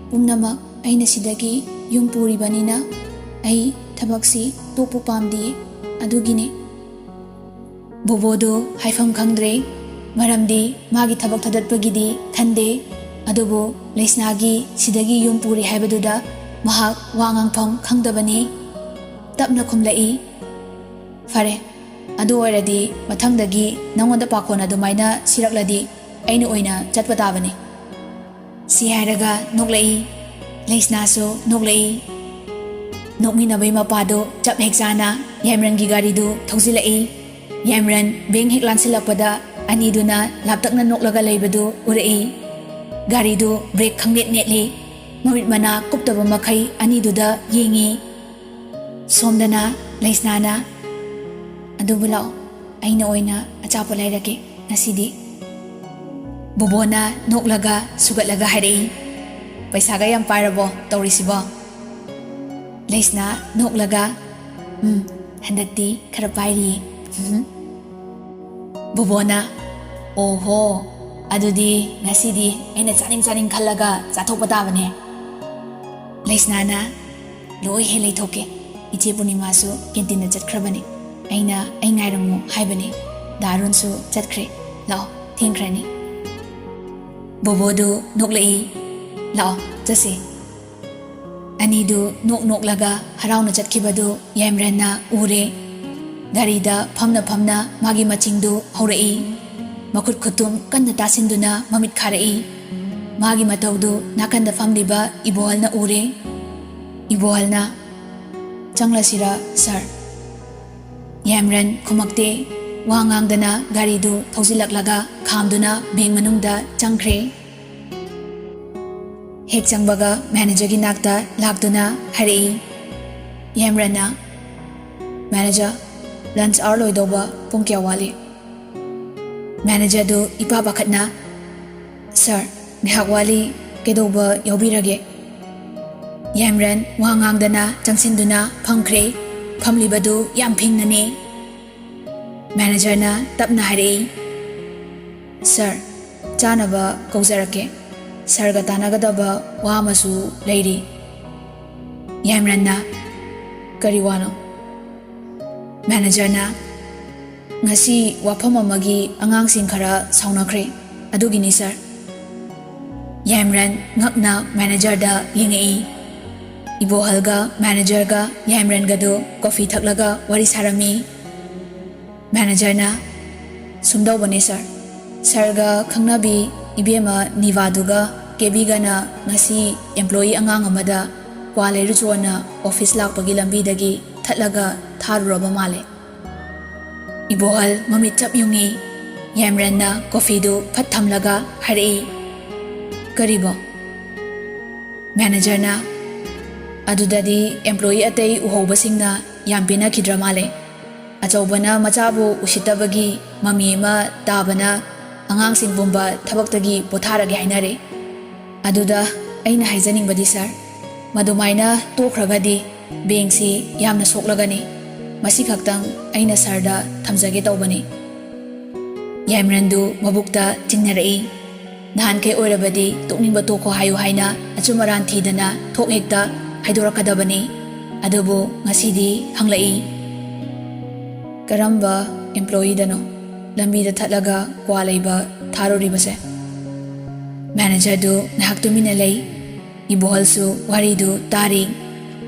ꯄꯨꯝꯅꯃꯛ ꯑꯩꯅ ꯁꯤꯗꯒꯤ ꯌꯨꯝ ꯄꯨꯔꯤꯕꯅꯤꯅ ꯑꯩ ꯊꯕꯛꯁꯤ ꯇꯣꯛꯄ ꯄꯥꯝꯗꯤꯌꯦ꯫ ꯑꯗꯨꯒꯤꯅꯦ꯫ ꯕꯣꯕꯣꯗꯨ ꯍꯥꯏꯐꯝ ꯈꯪꯗ꯭ꯔꯦ, ꯃꯔꯝꯗꯤ ꯃꯥꯒꯤ ꯊꯕꯛ ꯊꯥꯗꯠꯄꯒꯤꯗꯤ ꯈꯟꯗꯦ꯫ ꯑꯗꯨꯕꯨ ꯂꯩꯁꯅꯥꯒꯤ ꯁꯤꯗꯒꯤ ꯌꯨꯝ ꯄꯨꯔꯤ ꯍꯥꯏꯕꯗꯨꯗ ꯃꯍꯥꯛ ꯋꯥ ꯉꯥꯡꯐꯝ ꯈꯪꯗꯕꯅꯤ꯫ ꯇꯞꯅ ꯈꯨꯝꯂꯛꯏ, "ꯐꯔꯦ, ꯑꯗꯨ ꯑꯣꯏꯔꯗꯤ ꯃꯊꯪꯗꯒꯤ ꯅꯉꯣꯟꯗ ꯄꯥꯈꯣꯟ ꯑꯗꯨꯃꯥꯏꯅ ꯁꯤꯔꯛꯂꯗꯤ ꯑꯩꯅ ꯑꯣꯏꯅ ꯆꯠꯄ ꯇꯥꯕꯅꯤ"꯫ ꯁꯤ ꯍꯥꯏꯔꯒ ꯅꯣꯛꯂꯛꯏ꯫ ꯂꯩꯁꯅꯥꯁꯨ ꯅꯣꯛꯂꯛꯏ꯫ ꯅꯣꯛꯃꯤꯟꯅꯕꯩ ꯃꯄꯥꯗꯨ ꯆꯞ ꯍꯦꯛ ꯆꯥꯅ ꯌꯥꯏꯃꯔꯟꯒꯤ ꯒꯥꯔꯤꯗꯨ ꯊꯧꯖꯤꯜꯂꯛꯏ꯫ ꯌꯥꯏꯃꯔꯟ ꯕꯦꯡ ꯍꯦꯛ ꯂꯥꯟꯁꯤꯜꯂꯛꯄꯗ ꯑꯅꯤꯗꯨꯅ ꯂꯥꯞꯇꯛꯅ ꯅꯣꯛꯂꯒ ꯂꯩꯕꯗꯨ ꯎꯔꯛꯏ꯫ ꯒꯥꯔꯤꯗꯨ ꯕ꯭ꯔꯦꯛ ꯈꯪꯅꯦꯠ ꯅꯦꯠꯂꯤ꯫ ꯃꯃꯤꯠ ꯃꯅꯥ ꯀꯨꯞꯇꯕ ꯃꯈꯩ ꯑꯅꯤꯗꯨꯗ ꯌꯦꯡꯉꯤ꯫ ꯁꯣꯝꯗꯅ ꯂꯩꯁꯅꯥꯅ, "ꯑꯗꯨꯕꯨ ꯂꯥꯛꯑꯣ, ꯑꯩꯅ ꯑꯣꯏꯅ ꯑꯆꯥꯄꯣꯠ ꯂꯩꯔꯛꯀꯦ ꯉꯁꯤꯗꯤ"꯫ ꯕꯣꯕꯣꯅ ꯅꯣꯛꯂꯒ ꯁꯨꯒꯠꯂꯒ ꯍꯥꯏꯔꯛꯏ, "ꯄꯩꯁꯥꯒ ꯌꯥꯝ ꯄꯥꯏꯔꯕꯣ ꯇꯧꯔꯤꯁꯤꯕꯣ?" ꯂꯩꯁꯅꯥ ꯅꯣꯛꯂꯒ, "ꯎꯝ, ꯍꯟꯗꯛꯇꯤ ꯈꯔ ꯄꯥꯏꯔꯤꯌꯦ"꯫ ꯕꯣꯕꯣꯅ, "ꯑꯣꯍꯣ, ꯑꯗꯨꯗꯤ ꯉꯁꯤꯗꯤ ꯑꯩꯅ ꯆꯥꯅꯤꯡ ꯆꯥꯅꯤꯡ ꯈꯜꯂꯒ ꯆꯥꯊꯣꯛꯄ ꯇꯥꯕꯅꯦ"꯫ ꯂꯩꯁꯅꯥꯅ, "ꯂꯣꯏ ꯍꯦꯛ ꯂꯩꯊꯣꯛꯀꯦ꯫ ꯏꯆꯦ ꯄꯨꯔꯅꯤꯃꯥꯁꯨ ꯀꯦꯟꯇꯤꯟꯗ ꯆꯠꯈ꯭ꯔꯕꯅꯦ꯫ ꯑꯩꯅ ꯑꯩ ꯉꯥꯏꯔꯝꯃꯨ ꯍꯥꯏꯕꯅꯦ꯫ ꯗꯥ ꯑꯔꯨꯟꯁꯨ ꯆꯠꯈ꯭ꯔꯦ꯫ ꯂꯥꯛꯑꯣ, ꯊꯦꯡꯈ꯭ꯔꯅꯤ"꯫ ꯕꯣꯕꯣꯗꯨ ꯅꯣꯛꯂꯛꯏ꯫ "ꯂꯥꯛꯑꯣ, ꯆꯠꯁꯤ"꯫ ꯑꯅꯤꯗꯨ ꯅꯣꯛ ꯅꯣꯛꯂꯒ ꯍꯔꯥꯎꯅ ꯆꯠꯈꯤꯕꯗꯨ ꯌꯥꯏꯃꯔꯟꯅ ꯎꯔꯦ꯫ ꯒꯥꯔꯤꯗ ꯐꯝꯅ ꯐꯝꯅ ꯃꯥꯒꯤ ꯃꯆꯤꯡꯗꯨ ꯍꯧꯔꯛꯏ꯫ ꯃꯈꯨꯠ ꯈꯨꯇꯨꯝ ꯀꯟꯅ ꯇꯥꯁꯤꯟꯗꯨꯅ ꯃꯃꯤꯠ ꯈꯥꯔꯛꯏ꯫ ꯃꯥꯒꯤ ꯃꯇꯧꯗꯨ ꯅꯥꯀꯟꯗ ꯐꯝꯂꯤꯕ ꯏꯕꯣꯍꯜꯅ ꯎꯔꯦ꯫ ꯏꯕꯣꯍꯜꯅ, "ꯆꯪꯂꯁꯤꯔ, ꯁꯥꯔ?" ꯌꯥꯏꯃꯔꯟ ꯈꯨꯝꯃꯛꯇꯦ꯫ ꯋꯥ ꯉꯥꯡꯗꯅ ꯒꯥꯔꯤꯗꯨ ꯊꯧꯖꯤꯜꯂꯛꯂꯒ ꯈꯥꯝꯗꯨꯅ ꯕꯦꯡ ꯃꯅꯨꯡꯗ ꯆꯪꯈ꯭ꯔꯦ꯫ ꯍꯦꯛ ꯆꯪꯕꯒ ꯃꯦꯅꯦꯖꯔꯒꯤ ꯅꯥꯛꯇ ꯂꯥꯛꯇꯨꯅ ꯍꯥꯏꯔꯛꯏ꯫ ꯌꯥꯏꯃꯔꯟꯅ, "ꯃꯦꯅꯦꯖꯔ, ꯂꯟꯆ ꯑꯋꯥꯔ ꯂꯣꯏꯗꯧꯕ ꯄꯨꯡ ꯀꯌꯥ ꯋꯥꯠꯂꯤ?" ꯃꯦꯅꯦꯖꯔꯗꯨ ꯏꯄꯥ ꯄꯥꯈꯠꯅ, "ꯁꯥꯔ, ꯉꯥꯏꯍꯥꯛ ꯋꯥꯠꯂꯤ, ꯀꯩꯗꯧꯕ ꯌꯥꯎꯕꯤꯔꯒꯦ?" ꯌꯥꯏꯃꯔꯟ ꯋꯥ ꯉꯥꯡꯗꯅ ꯆꯪꯁꯤꯟꯗꯨꯅ ꯐꯝꯈ꯭ꯔꯦ꯫ ꯐꯝꯂꯤꯕꯗꯨ ꯌꯥꯝ ꯐꯤꯡꯅꯅꯦ꯫ ꯃꯦꯅꯦꯖꯔꯅ ꯇꯞꯅ ꯍꯥꯏꯔꯛꯏ, "ꯁꯥꯔ, ꯆꯥꯅꯕ ꯀꯧꯖꯔꯛꯀꯦ꯫ ꯁꯥꯔꯒ ꯇꯥꯟꯅꯒꯗꯕ ꯋꯥ ꯑꯃꯁꯨ ꯂꯩꯔꯤ꯫ ꯌꯥꯏꯃꯔꯟꯅ, "ꯀꯔꯤ ꯋꯥꯅꯣ?" ꯃꯦꯅꯦꯖꯔꯅ, "ꯉꯁꯤ ꯋꯥꯐꯝ ꯑꯃꯒꯤ ꯑꯉꯥꯡꯁꯤꯡ ꯈꯔ ꯁꯥꯎꯅꯈ꯭ꯔꯦ, ꯑꯗꯨꯒꯤꯅꯤ ꯁꯥꯔ꯫" ꯌꯥꯏꯃꯔꯟ ꯉꯛꯅ ꯃꯦꯅꯦꯖꯔꯗ ꯌꯦꯡꯉꯛꯏ꯫ ꯏꯕꯣꯍꯜꯒ ꯃꯦꯅꯦꯖꯔꯒ ꯌꯥꯏꯃꯔꯟꯒꯗꯨ ꯀꯣꯐꯤ ꯊꯛꯂꯒ ꯋꯥꯔꯤ ꯁꯥꯔꯝꯃꯤ꯫ ꯃꯦꯅꯦꯖꯔꯅ, "ꯁꯨꯝꯗꯧꯕꯅꯤ ꯁꯥꯔ, ꯁꯥꯔꯒ ꯈꯪꯅꯕꯤ ꯏꯕꯦꯝꯃ ꯅꯤꯚꯥꯗꯨꯒ ꯀꯦꯕꯤꯒꯅ ꯉꯁꯤ ꯑꯦꯝꯄ꯭ꯂꯣꯌꯤ ꯑꯉꯥꯡ ꯑꯃꯗ ꯀ꯭ꯋꯥ ꯂꯩꯔꯨꯆꯣꯅ ꯑꯣꯐꯤꯁ ꯂꯥꯛꯄꯒꯤ ꯂꯝꯕꯤꯗꯒꯤ ꯊꯠꯂꯒ ꯊꯥꯔꯨꯔꯕ ꯃꯥꯜꯂꯦ꯫" ꯏꯕꯣꯍꯜ ꯃꯃꯤꯠ ꯆꯞ ꯌꯨꯡꯉꯤ꯫ ꯌꯥꯏꯃꯔꯟꯅ ꯀꯣꯐꯤꯗꯨ ꯐꯠ ꯊꯝꯂꯒ ꯍꯥꯏꯔꯛꯏ, "ꯀꯔꯤꯕꯣ?" ꯃꯦꯅꯦꯖꯔꯅ, "ꯑꯗꯨꯗꯗꯤ ꯑꯦꯝꯄ꯭ꯂꯣꯌꯤ ꯑꯇꯩ ꯎꯍꯧꯕꯁꯤꯡꯅ ꯌꯥꯝ ꯄꯦꯟꯅꯈꯤꯗ꯭ꯔ ꯃꯥꯜꯂꯦ꯫ ꯑꯆꯧꯕꯅ ꯃꯆꯥꯕꯨ ꯎꯁꯤꯠꯇꯕꯒꯤ ꯃꯃꯤ ꯑꯃ ꯇꯥꯕꯅ ꯑꯉꯥꯡꯁꯤꯡ ꯄꯨꯝꯕ ꯊꯕꯛꯇꯒꯤ ꯄꯣꯊꯥꯔꯒꯦ ꯍꯥꯏꯅꯔꯦ꯫ ꯑꯗꯨꯗ ꯑꯩꯅ ꯍꯥꯏꯖꯅꯤꯡꯕꯗꯤ ꯁꯥꯔ, ꯃꯗꯨꯃꯥꯏꯅ ꯇꯣꯛꯈ꯭ꯔꯒꯗꯤ ꯕꯦꯡꯁꯤ ꯌꯥꯝꯅ ꯁꯣꯛꯂꯒꯅꯤ꯫ ꯃꯁꯤ ꯈꯛꯇꯪ ꯑꯩꯅ ꯁꯥꯔꯗ ꯊꯝꯖꯒꯦ ꯇꯧꯕꯅꯤ꯫" ꯌꯥꯏꯃꯔꯟꯗꯨ ꯃꯕꯨꯛꯇ ꯆꯤꯡꯅꯔꯛꯏ꯫ ꯅꯍꯥꯟꯈꯩ ꯑꯣꯏꯔꯕꯗꯤ ꯇꯣꯛꯅꯤꯡꯕ ꯇꯣꯛꯈꯣ ꯍꯥꯏꯌꯨ ꯍꯥꯏꯅ ꯑꯆꯨꯝ ꯑꯔꯥꯟ ꯊꯤꯗꯅ ꯊꯣꯛ ꯍꯦꯛꯇ ꯍꯥꯏꯗꯣꯔꯛꯀꯗꯕꯅꯤ꯫ ꯑꯗꯨꯕꯨ ꯉꯁꯤꯗꯤ ꯍꯪꯂꯛꯏ, "ꯀꯔꯝꯕ ꯑꯦꯝꯄ꯭ꯂꯣꯌꯤꯗꯅꯣ ꯂꯝꯕꯤꯗ ꯊꯠꯂꯒ ꯀ꯭ꯋꯥ ꯂꯩꯕ ꯊꯥꯔꯨꯔꯤꯕꯁꯦ?" ꯃꯦꯅꯦꯖꯔꯗꯨ ꯉꯥꯏꯍꯥꯛ ꯇꯨꯃꯤꯟꯅ ꯂꯩ꯫ ꯏꯕꯣꯍꯜꯁꯨ ꯋꯥꯔꯤꯗꯨ ꯇꯥꯔꯤ꯫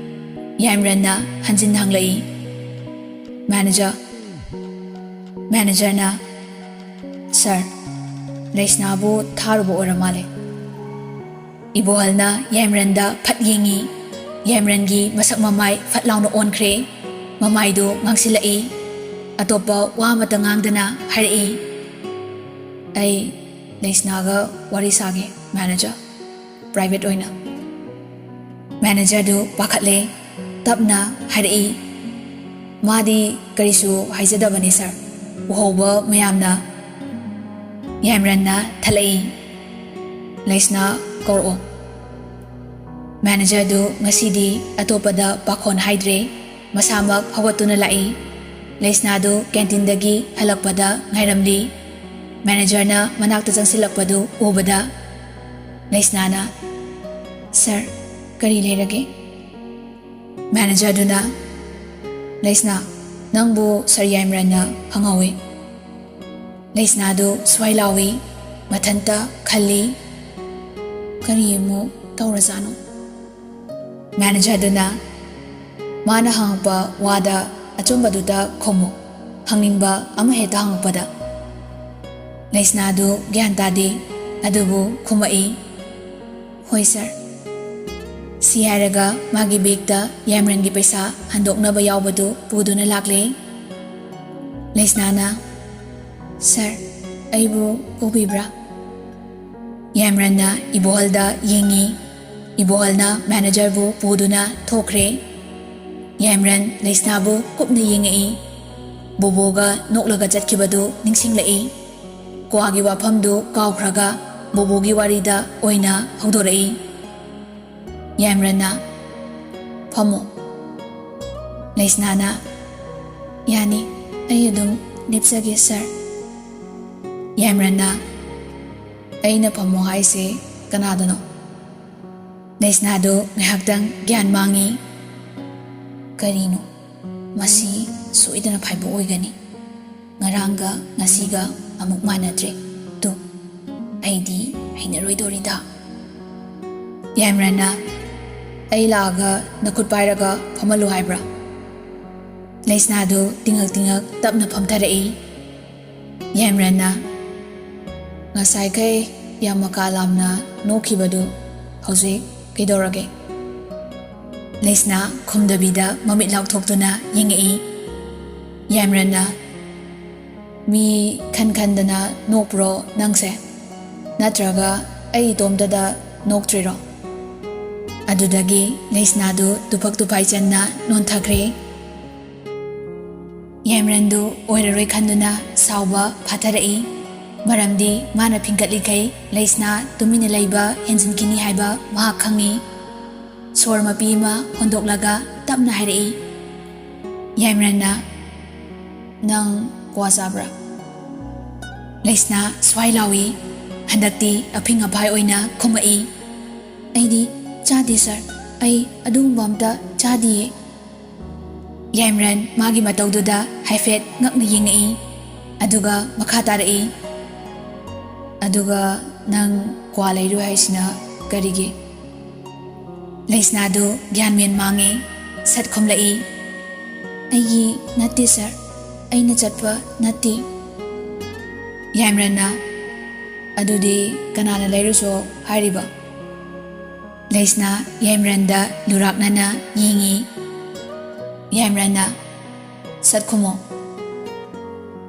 ꯌꯥꯏꯃꯔꯟꯅ ꯍꯟꯖꯤꯟ ꯍꯪꯂꯛꯏ, "ꯃꯦꯅꯦꯖꯔ?" ꯃꯦꯅꯦꯖꯔꯅ, "ꯁꯥꯔ, ꯂꯩꯁꯅꯥꯕꯨ ꯊꯥꯔꯨꯕ ꯑꯣꯏꯔ ꯃꯥꯜꯂꯦ꯫" ꯏꯕꯣꯍꯜꯅ ꯌꯥꯏꯃꯔꯟꯗ ꯐꯠ ꯌꯦꯡꯉꯤ꯫ ꯌꯥꯏꯃꯔꯟꯒꯤ ꯃꯁꯛ ꯃꯃꯥꯏ ꯐꯠ ꯂꯥꯎꯅ ꯑꯣꯟꯈ꯭ꯔꯦ꯫ ꯃꯃꯥꯏꯗꯨ ꯉꯥꯡꯁꯤꯜꯂꯛꯏ꯫ ꯑꯇꯣꯞꯄ ꯋꯥ ꯑꯃꯠꯇ ꯉꯥꯡꯗꯅ ꯍꯥꯏꯔꯛꯏ, "ꯑꯩ ꯂꯩꯁꯅꯥꯒ ꯋꯥꯔꯤ ꯁꯥꯒꯦ, ꯃꯦꯅꯦꯖꯔ, ꯄ꯭ꯔꯥꯏꯚꯦꯠ ꯑꯣꯏꯅ꯫" ꯃꯦꯅꯦꯖꯔꯗꯨ ꯄꯥꯈꯠꯂꯦ꯫ ꯇꯞꯅ ꯍꯥꯏꯔꯛꯏ, "ꯃꯥꯗꯤ ꯀꯔꯤꯁꯨ ꯍꯥꯏꯖꯗꯕꯅꯤ ꯁꯥꯔ, ꯎꯍꯧꯕ ꯃꯌꯥꯝꯅ꯫" ꯌꯥꯏꯃꯔꯟꯅ ꯊꯠꯂꯛꯏ, "ꯂꯩꯁꯅꯥ ꯀꯧꯔꯛꯑꯣ꯫" ꯃꯦꯅꯦꯖꯔꯗꯨ ꯉꯁꯤꯗꯤ ꯑꯇꯣꯞꯄꯗ ꯄꯥꯈꯣꯟ ꯍꯥꯏꯗ꯭ꯔꯦ꯫ ꯃꯁꯥꯃꯛ ꯍꯧꯒꯠꯇꯨꯅ ꯂꯥꯛꯏ꯫ ꯂꯩꯁꯅꯥꯗꯨ ꯀꯦꯟꯇꯤꯟꯗꯒꯤ ꯍꯜꯂꯛꯄꯗ ꯉꯥꯏꯔꯝꯂꯤ꯫ ꯃꯦꯅꯦꯖꯔꯅ ꯃꯅꯥꯛꯇ ꯆꯪꯁꯤꯜꯂꯛꯄꯗꯨ ꯎꯕꯗ ꯂꯩꯁꯅꯥꯅ, "ꯁꯥꯔ, ꯀꯔꯤ ꯂꯩꯔꯒꯦ?" ꯃꯦꯅꯦꯖꯔꯗꯨꯅ, "ꯂꯩꯁꯅꯥ, ꯅꯪꯕꯨ ꯁꯥꯔ ꯌꯥꯏꯃꯔꯟꯅ ꯈꯪꯍꯧꯏ꯫" ꯂꯩꯁꯅꯥꯗꯨ ꯁ꯭ꯋꯥꯏ ꯂꯥꯎꯏ, ꯃꯊꯟꯇ ꯈꯜꯂꯤ, "ꯀꯔꯤ ꯑꯃꯨꯛ ꯇꯧꯔꯖꯥꯠꯅꯣ?" ꯃꯦꯅꯦꯖꯔꯗꯨꯅ, "ꯃꯥꯅ ꯍꯪꯉꯛꯄ ꯋꯥꯗ ꯑꯆꯨꯝꯕꯗꯨꯗ ꯈꯨꯝꯃꯨ, ꯍꯪꯅꯤꯡꯕ ꯑꯃ ꯍꯦꯛꯇ ꯍꯪꯉꯛꯄꯗ꯫" ꯂꯩꯁꯅꯥꯗꯨ ꯒ꯭ꯌꯥꯟ ꯇꯥꯗꯦ, ꯑꯗꯨꯕꯨ ꯈꯨꯝꯃꯛꯏ, "ꯍꯣꯏ ꯁꯥꯔ꯫" ꯁꯤ ꯍꯥꯏꯔꯒ ꯃꯥꯒꯤ ꯕꯦꯒꯇ ꯌꯥꯏꯃꯔꯟꯒꯤ ꯄꯩꯁꯥ ꯍꯟꯗꯣꯛꯅꯕ ꯌꯥꯎꯕꯗꯨ ꯄꯨꯗꯨꯅ ꯂꯥꯛꯂꯦ꯫ ꯂꯩꯁꯅꯥꯅ, "ꯁꯥꯔ, ꯑꯩꯕꯨ ꯎꯕꯤꯕ꯭ꯔꯥ?" ꯌꯥꯏꯃꯔꯟꯅ ꯏꯕꯣꯍꯜꯗ ꯌꯦꯡꯉꯤ꯫ ꯏꯕꯣꯍꯜꯅ ꯃꯦꯅꯦꯖꯔꯕꯨ ꯄꯨꯗꯨꯅ ꯊꯣꯛꯈ꯭ꯔꯦ꯫ ꯌꯥꯏꯃꯔꯟ ꯂꯩꯁꯅꯥꯕꯨ ꯀꯨꯞꯅ ꯌꯦꯡꯉꯛꯏ꯫ ꯕꯣꯕꯣꯒ ꯅꯣꯛꯂꯒ ꯆꯠꯈꯤꯕꯗꯨ ꯅꯤꯡꯁꯤꯡꯂꯛꯏ꯫ ꯀ꯭ꯋꯥꯒꯤ ꯋꯥꯐꯝꯗꯨ ꯀꯥꯎꯈ꯭ꯔꯒ ꯕꯣꯕꯣꯒꯤ ꯋꯥꯔꯤꯗ ꯑꯣꯏꯅ ꯍꯧꯗꯣꯔꯛꯏ꯫ ꯌꯥꯏꯃꯔꯟꯅ, "ꯐꯝꯃꯣ꯫" ꯂꯩꯁꯅꯥꯅ, "ꯌꯥꯅꯤ, ꯑꯩ ꯑꯗꯨꯝ ꯂꯦꯞꯆꯒꯦ ꯁꯥꯔ꯫" ꯌꯥꯏꯃꯔꯟꯅ, "ꯑꯩꯅ ꯐꯝꯃꯣ ꯍꯥꯏꯁꯦ ꯀꯅꯥꯗꯅꯣ?" ꯂꯩꯁꯅꯥꯗꯨ ꯉꯥꯏꯍꯥꯛꯇꯪ ꯒ꯭ꯌꯥꯟ ꯃꯥꯡꯉꯤ꯫ "ꯀꯔꯤꯅꯣ? ꯃꯁꯤ ꯁꯣꯏꯗꯅ ꯐꯥꯏꯕꯣꯛ ꯑꯣꯏꯒꯅꯤ꯫ ꯉꯔꯥꯡꯒ ꯉꯁꯤꯒ ꯑꯃꯨꯛ ꯃꯥꯟꯅꯗ꯭ꯔꯦ꯫ ꯇꯨ, ꯑꯩꯗꯤ ꯍꯩꯅꯔꯣꯏꯗꯧꯔꯤꯗ꯫" ꯌꯥꯏꯃꯔꯟꯅ, "ꯑꯩ ꯂꯥꯛꯑꯒ ꯅꯈꯨꯠ ꯄꯥꯏꯔꯒ ꯐꯝꯍꯜꯂꯨ ꯍꯥꯏꯕ꯭ꯔꯥ?" ꯂꯩꯁꯅꯥꯗꯨ ꯇꯤꯡꯉꯛ ꯇꯤꯡꯉꯛ ꯇꯞꯅ ꯐꯝꯊꯔꯛꯏ꯫ ꯌꯥꯏꯃꯔꯟꯅ, "ꯉꯁꯥꯏꯈꯩ ꯌꯥꯝ ꯃꯀꯥ ꯂꯥꯝꯅ ꯅꯣꯛꯈꯤꯕꯗꯨ ꯍꯧꯖꯤꯛ ꯀꯩꯗꯧꯔꯒꯦ?" ꯂꯩꯁꯅꯥ ꯈꯨꯝꯗꯕꯤꯗ ꯃꯃꯤꯠ ꯂꯥꯎꯊꯣꯛꯇꯨꯅ ꯌꯦꯡꯉꯛꯏ꯫ ꯌꯥꯏꯃꯔꯟꯅ, "ꯃꯤ ꯈꯟ ꯈꯟꯗꯅ ꯅꯣꯛꯄ꯭ꯔꯣ ꯅꯪꯁꯦ? ꯅꯠꯇ꯭ꯔꯒ ꯑꯩ ꯏꯇꯣꯝꯇꯗ ꯅꯣꯛꯇ꯭ꯔꯤꯔꯣ?" ꯑꯗꯨꯗꯒꯤ ꯂꯩꯁꯅꯥꯗꯨ ꯇꯨꯐꯛ ꯇꯨꯐꯥꯏ ꯆꯟꯅ ꯅꯣꯟꯊꯈ꯭ꯔꯦ꯫ ꯌꯥꯏꯃꯔꯟꯗꯨ ꯑꯣꯏꯔꯔꯣꯏ ꯈꯟꯗꯨꯅ ꯁꯥꯎꯕ ꯐꯥꯊꯔꯛꯏ꯫ ꯃꯔꯝꯗꯤ ꯃꯥꯅ ꯐꯤꯡꯒꯠꯂꯤꯈꯩ ꯂꯩꯁꯅꯥ ꯇꯨꯃꯤꯟꯅ ꯂꯩꯕ ꯍꯦꯟꯖꯤꯟꯈꯤꯅꯤ ꯍꯥꯏꯕ ꯃꯍꯥꯛ ꯈꯪꯏ꯫ ꯁꯣꯔ ꯃꯄꯤ ꯑꯃ ꯍꯣꯟꯗꯣꯛꯂꯒ ꯇꯞꯅ ꯍꯥꯏꯔꯛꯏ꯫ ꯌꯥꯏꯃꯔꯟꯅ, "ꯅꯪ ꯀ꯭ꯋꯥ ꯆꯥꯕ꯭ꯔꯥ?" ꯂꯩꯁꯅꯥ ꯁ꯭ꯋꯥꯏ ꯂꯥꯎꯏ꯫ ꯍꯟꯗꯛꯇꯤ ꯑꯐꯤꯡ ꯑꯐꯥꯏ ꯑꯣꯏꯅ ꯈꯨꯝꯃꯛꯏ꯫ "ꯑꯩꯗꯤ ꯆꯥꯗꯦ ꯁꯥꯔ, ꯑꯩ ꯑꯗꯨꯒꯨꯝꯕ ꯑꯝꯇ ꯆꯥꯗꯤꯌꯦ"꯫ ꯌꯥꯏꯃꯔꯟ ꯃꯥꯒꯤ ꯃꯇꯧꯗꯨꯗ ꯍꯥꯏꯐꯦꯠ ꯉꯛꯅ ꯌꯦꯡꯉꯛꯏ, ꯑꯗꯨꯒ ꯃꯈꯥ ꯇꯥꯔꯛꯏ, "ꯑꯗꯨꯒ ꯅꯪ ꯀ꯭ꯋꯥ ꯂꯩꯔꯨ ꯍꯥꯏꯁꯤꯅ ꯀꯔꯤꯒꯤ?" ꯂꯩꯁꯅꯥꯗꯨ ꯒ꯭ꯌꯥꯟ ꯃꯦꯟ ꯃꯥꯡꯉꯦ, ꯁꯠ ꯈꯨꯝꯂꯛꯏ, "ꯑꯩꯒꯤ ꯅꯠꯇꯦ ꯁꯥꯔ, ꯑꯩꯅ ꯆꯠꯄ ꯅꯠꯇꯦ"꯫ ꯌꯥꯏꯃꯔꯟꯅ, "ꯑꯗꯨꯗꯤ ꯀꯅꯥꯅ ꯂꯩꯔꯨꯁꯣ ꯍꯥꯏꯔꯤꯕ?" ꯂꯩꯁꯅꯥ ꯌꯥꯏꯃꯔꯟꯗ ꯂꯨꯔꯥꯛꯅꯅ ꯌꯦꯡꯉꯤ꯫ ꯌꯥꯏꯃꯔꯟꯅ, "ꯁꯠ ꯈꯨꯝꯃꯣ"꯫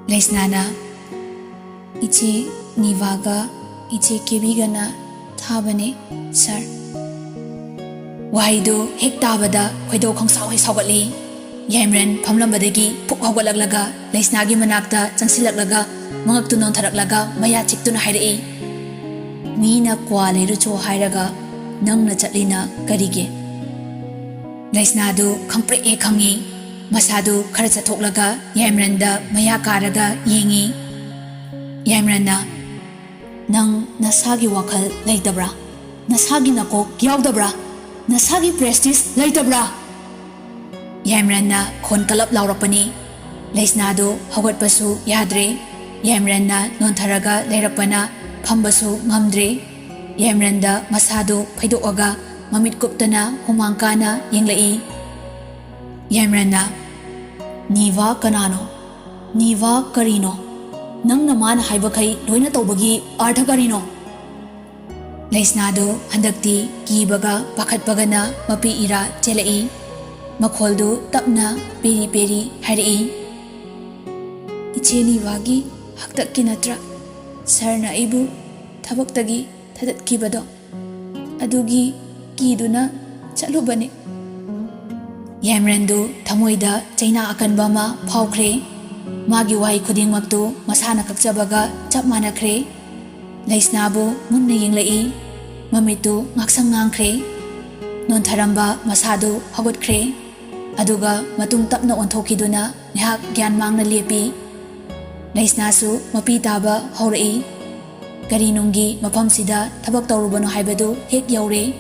ꯂꯩꯁꯅꯥꯅ, "ꯏꯆꯦ ꯅꯤꯚꯥꯒ ꯏꯆꯦ ꯀꯦꯕꯤꯒꯅ ꯊꯥꯕꯅꯦ ꯁꯥꯔ"꯫ ꯋꯥꯍꯩꯗꯨ ꯍꯦꯛ ꯇꯥꯕꯗ ꯈꯣꯏꯗꯧ ꯈꯪꯁꯥꯎ ꯍꯦꯛ ꯁꯥꯎꯒꯠꯂꯤ꯫ ꯌꯥꯏꯃꯔꯟ ꯐꯝꯂꯝꯕꯗꯒꯤ ꯐꯨꯛ ꯍꯧꯒꯠꯂꯛꯂꯒ ꯂꯩꯁꯅꯥꯒꯤ ꯃꯅꯥꯛꯇ ꯆꯪꯁꯤꯜꯂꯛꯂꯒ ꯃꯉꯛꯇꯨ ꯅꯣꯟꯊꯔꯛꯂꯒ ꯃꯌꯥ ꯆꯤꯛꯇꯨꯅ ꯍꯥꯏꯔꯛꯏ, "ꯃꯤꯅ ꯀ꯭ꯋꯥ ꯂꯩꯔꯨꯆꯣ ꯍꯥꯏꯔꯒ ꯅꯪꯅ ꯆꯠꯂꯤꯅ ꯀꯔꯤꯒꯤ?" ꯂꯩꯁꯅꯥꯗꯨ ꯈꯪꯄ꯭ꯔꯦꯛ ꯍꯦꯛ ꯈꯪꯉꯤ꯫ ꯃꯁꯥꯗꯨ ꯈꯔ ꯆꯠꯊꯣꯛꯂꯒ ꯌꯥꯏꯃꯔꯟꯗ ꯃꯌꯥ ꯀꯥꯔꯒ ꯌꯦꯡꯉꯤ꯫ ꯌꯥꯏꯃꯔꯟꯅ, "ꯅꯪ ꯅꯁꯥꯒꯤ ꯋꯥꯈꯜ ꯂꯩꯇꯕ꯭ꯔꯥ? ꯅꯁꯥꯒꯤ ꯅꯀꯣꯛ ꯌꯥꯎꯗꯕ꯭ꯔꯥ? ꯅꯁꯥꯒꯤ ꯄ꯭ꯔꯦꯁꯇꯤꯖ ꯂꯩꯇꯕ꯭ꯔꯥ?" ꯌꯥꯏꯃꯔꯟꯅ ꯈꯣꯟ ꯀꯜꯂꯞ ꯂꯥꯎꯔꯛꯄꯅꯤ꯫ ꯂꯩꯁꯅꯥꯗꯨ ꯍꯧꯒꯠꯄꯁꯨ ꯌꯥꯗ꯭ꯔꯦ꯫ ꯌꯥꯏꯃꯔꯟꯅ ꯅꯣꯟꯊꯔꯒ ꯂꯩꯔꯛꯄꯅ ꯐꯝꯕꯁꯨ ꯉꯝꯗ꯭ꯔꯦ꯫ ꯌꯥꯏꯃꯔꯟꯗ ꯃꯁꯥꯗꯨ ꯐꯩꯗꯣꯛꯑꯒ ꯃꯃꯤꯠ ꯀꯨꯞꯇꯅ ꯍꯨꯃꯥꯡ ꯀꯥꯅ ꯌꯦꯡꯂꯛꯏ꯫ ꯌꯥꯏꯃꯔꯟꯅ, "ꯅꯤꯚꯥ ꯀꯅꯥꯅꯣ? ꯅꯤꯚꯥ ꯀꯔꯤꯅꯣ? ꯅꯪꯅ ꯃꯥꯅ ꯍꯥꯏꯕꯈꯩ ꯂꯣꯏꯅ ꯇꯧꯕꯒꯤ ꯑꯥꯔꯊ ꯀꯔꯤꯅꯣ?" ꯂꯩꯁꯅꯥꯗꯨ ꯍꯟꯗꯛꯇꯤ ꯀꯤꯕꯒ ꯄꯥꯈꯠꯄꯒꯅ ꯃꯄꯤ ꯏꯔꯥ ꯆꯦꯜꯂꯛꯏ꯫ ꯃꯈꯣꯜꯗꯨ ꯇꯞꯅ ꯄꯦꯔꯤ ꯄꯦꯔꯤ ꯍꯥꯏꯔꯛꯏ, "ꯏꯆꯦ ꯅꯤꯚꯥꯒꯤ ꯍꯥꯛꯇꯛꯀꯤ ꯅꯠꯇ꯭ꯔꯥ ꯁꯥꯔꯅ ꯑꯩꯕꯨ ꯊꯕꯛꯇꯒꯤ ꯊꯥꯗꯠꯈꯤꯕꯗꯣ? ꯑꯗꯨꯒꯤ ꯀꯤꯗꯨꯅ ꯆꯠꯂꯨꯕꯅꯤ"꯫ ꯌꯥꯏꯃꯔꯟꯗꯨ ꯊꯃꯣꯏꯗ ꯆꯩꯅꯥ ꯑꯀꯟꯕ ꯑꯃ ꯐꯥꯎꯈ꯭ꯔꯦ꯫ ꯃꯥꯒꯤ ꯋꯥꯍꯩ ꯈꯨꯗꯤꯡꯃꯛꯇꯨ ꯃꯁꯥꯅ ꯀꯛꯆꯕꯒ ꯆꯞ ꯃꯥꯟꯅꯈ꯭ꯔꯦ꯫ ꯂꯩꯁꯅꯥꯕꯨ ꯃꯨꯟꯅ ꯌꯦꯡꯂꯛꯏ꯫ ꯃꯃꯤꯠꯇꯨ ꯉꯥꯛꯁꯪ ꯉꯥꯡꯈ꯭ꯔꯦ꯫ ꯅꯣꯟꯊꯔꯝꯕ ꯃꯁꯥꯗꯨ ꯍꯧꯒꯠꯈ꯭ꯔꯦ꯫ ꯑꯗꯨꯒ ꯃꯇꯨꯡ ꯇꯞꯅ ꯑꯣꯟꯊꯣꯛꯈꯤꯗꯨꯅ ꯉꯥꯏꯍꯥꯛ ꯒ꯭ꯌꯥꯟ ꯃꯥꯡꯅ ꯂꯦꯞꯄꯤ꯫ ꯂꯩꯁꯅꯥꯁꯨ ꯃꯄꯤ ꯇꯥꯕ ꯍꯧꯔꯛꯏ꯫ ꯀꯔꯤ ꯅꯨꯡꯒꯤ ꯃꯐꯝꯁꯤꯗ ꯊꯕꯛ ꯇꯧꯔꯨꯕꯅꯣ ꯍꯥꯏꯕꯗꯨ ꯍꯦꯛ ꯌꯧꯔꯦ꯫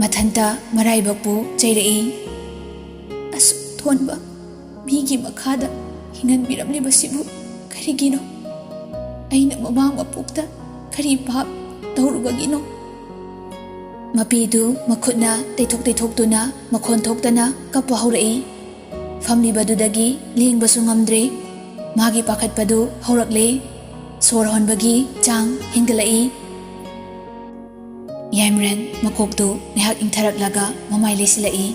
ꯃꯊꯟꯇ ꯃꯔꯥꯏꯕꯛꯄꯨ ꯆꯩꯔꯛꯏ꯫ "ꯑꯁꯨꯛ ꯊꯣꯟꯕ ꯃꯤꯒꯤ ꯃꯈꯥꯗ ꯍꯤꯡꯍꯟꯕꯤꯔꯝꯂꯤꯕꯁꯤꯕꯨ ꯀꯔꯤꯒꯤꯅꯣ? ꯑꯩꯅ ꯃꯃꯥ ꯃꯄꯣꯛꯇ ꯀꯔꯤ ꯄꯥꯞ ꯇꯧꯔꯨꯕꯒꯤꯅꯣ?" ꯃꯄꯤꯗꯨ ꯃꯈꯨꯠꯅ ꯇꯩꯊꯣꯛ ꯇꯩꯊꯣꯛꯇꯨꯅ ꯃꯈꯣꯟ ꯊꯣꯛꯇꯅ ꯀꯞꯄ ꯍꯧꯔꯛꯏ꯫ ꯐꯝꯂꯤꯕꯗꯨꯗꯒꯤ ꯂꯦꯡꯕꯁꯨ ꯉꯝꯗ꯭ꯔꯦ꯫ ꯃꯥꯒꯤ ꯄꯥꯈꯠꯄꯗꯨ ꯍꯧꯔꯛꯂꯦ꯫ ꯁꯣꯔ ꯍꯣꯟꯕꯒꯤ ꯆꯥꯡ ꯍꯦꯟꯒꯠꯂꯛꯏ꯫ ꯌꯥꯏꯃꯔꯦꯟ ꯃꯀꯣꯛꯇꯨ ꯉꯥꯏꯍꯥꯛ ꯏꯪꯊꯔꯛꯂꯒ ꯃꯃꯥꯏ ꯂꯩꯁꯤꯜꯂꯛꯏ꯫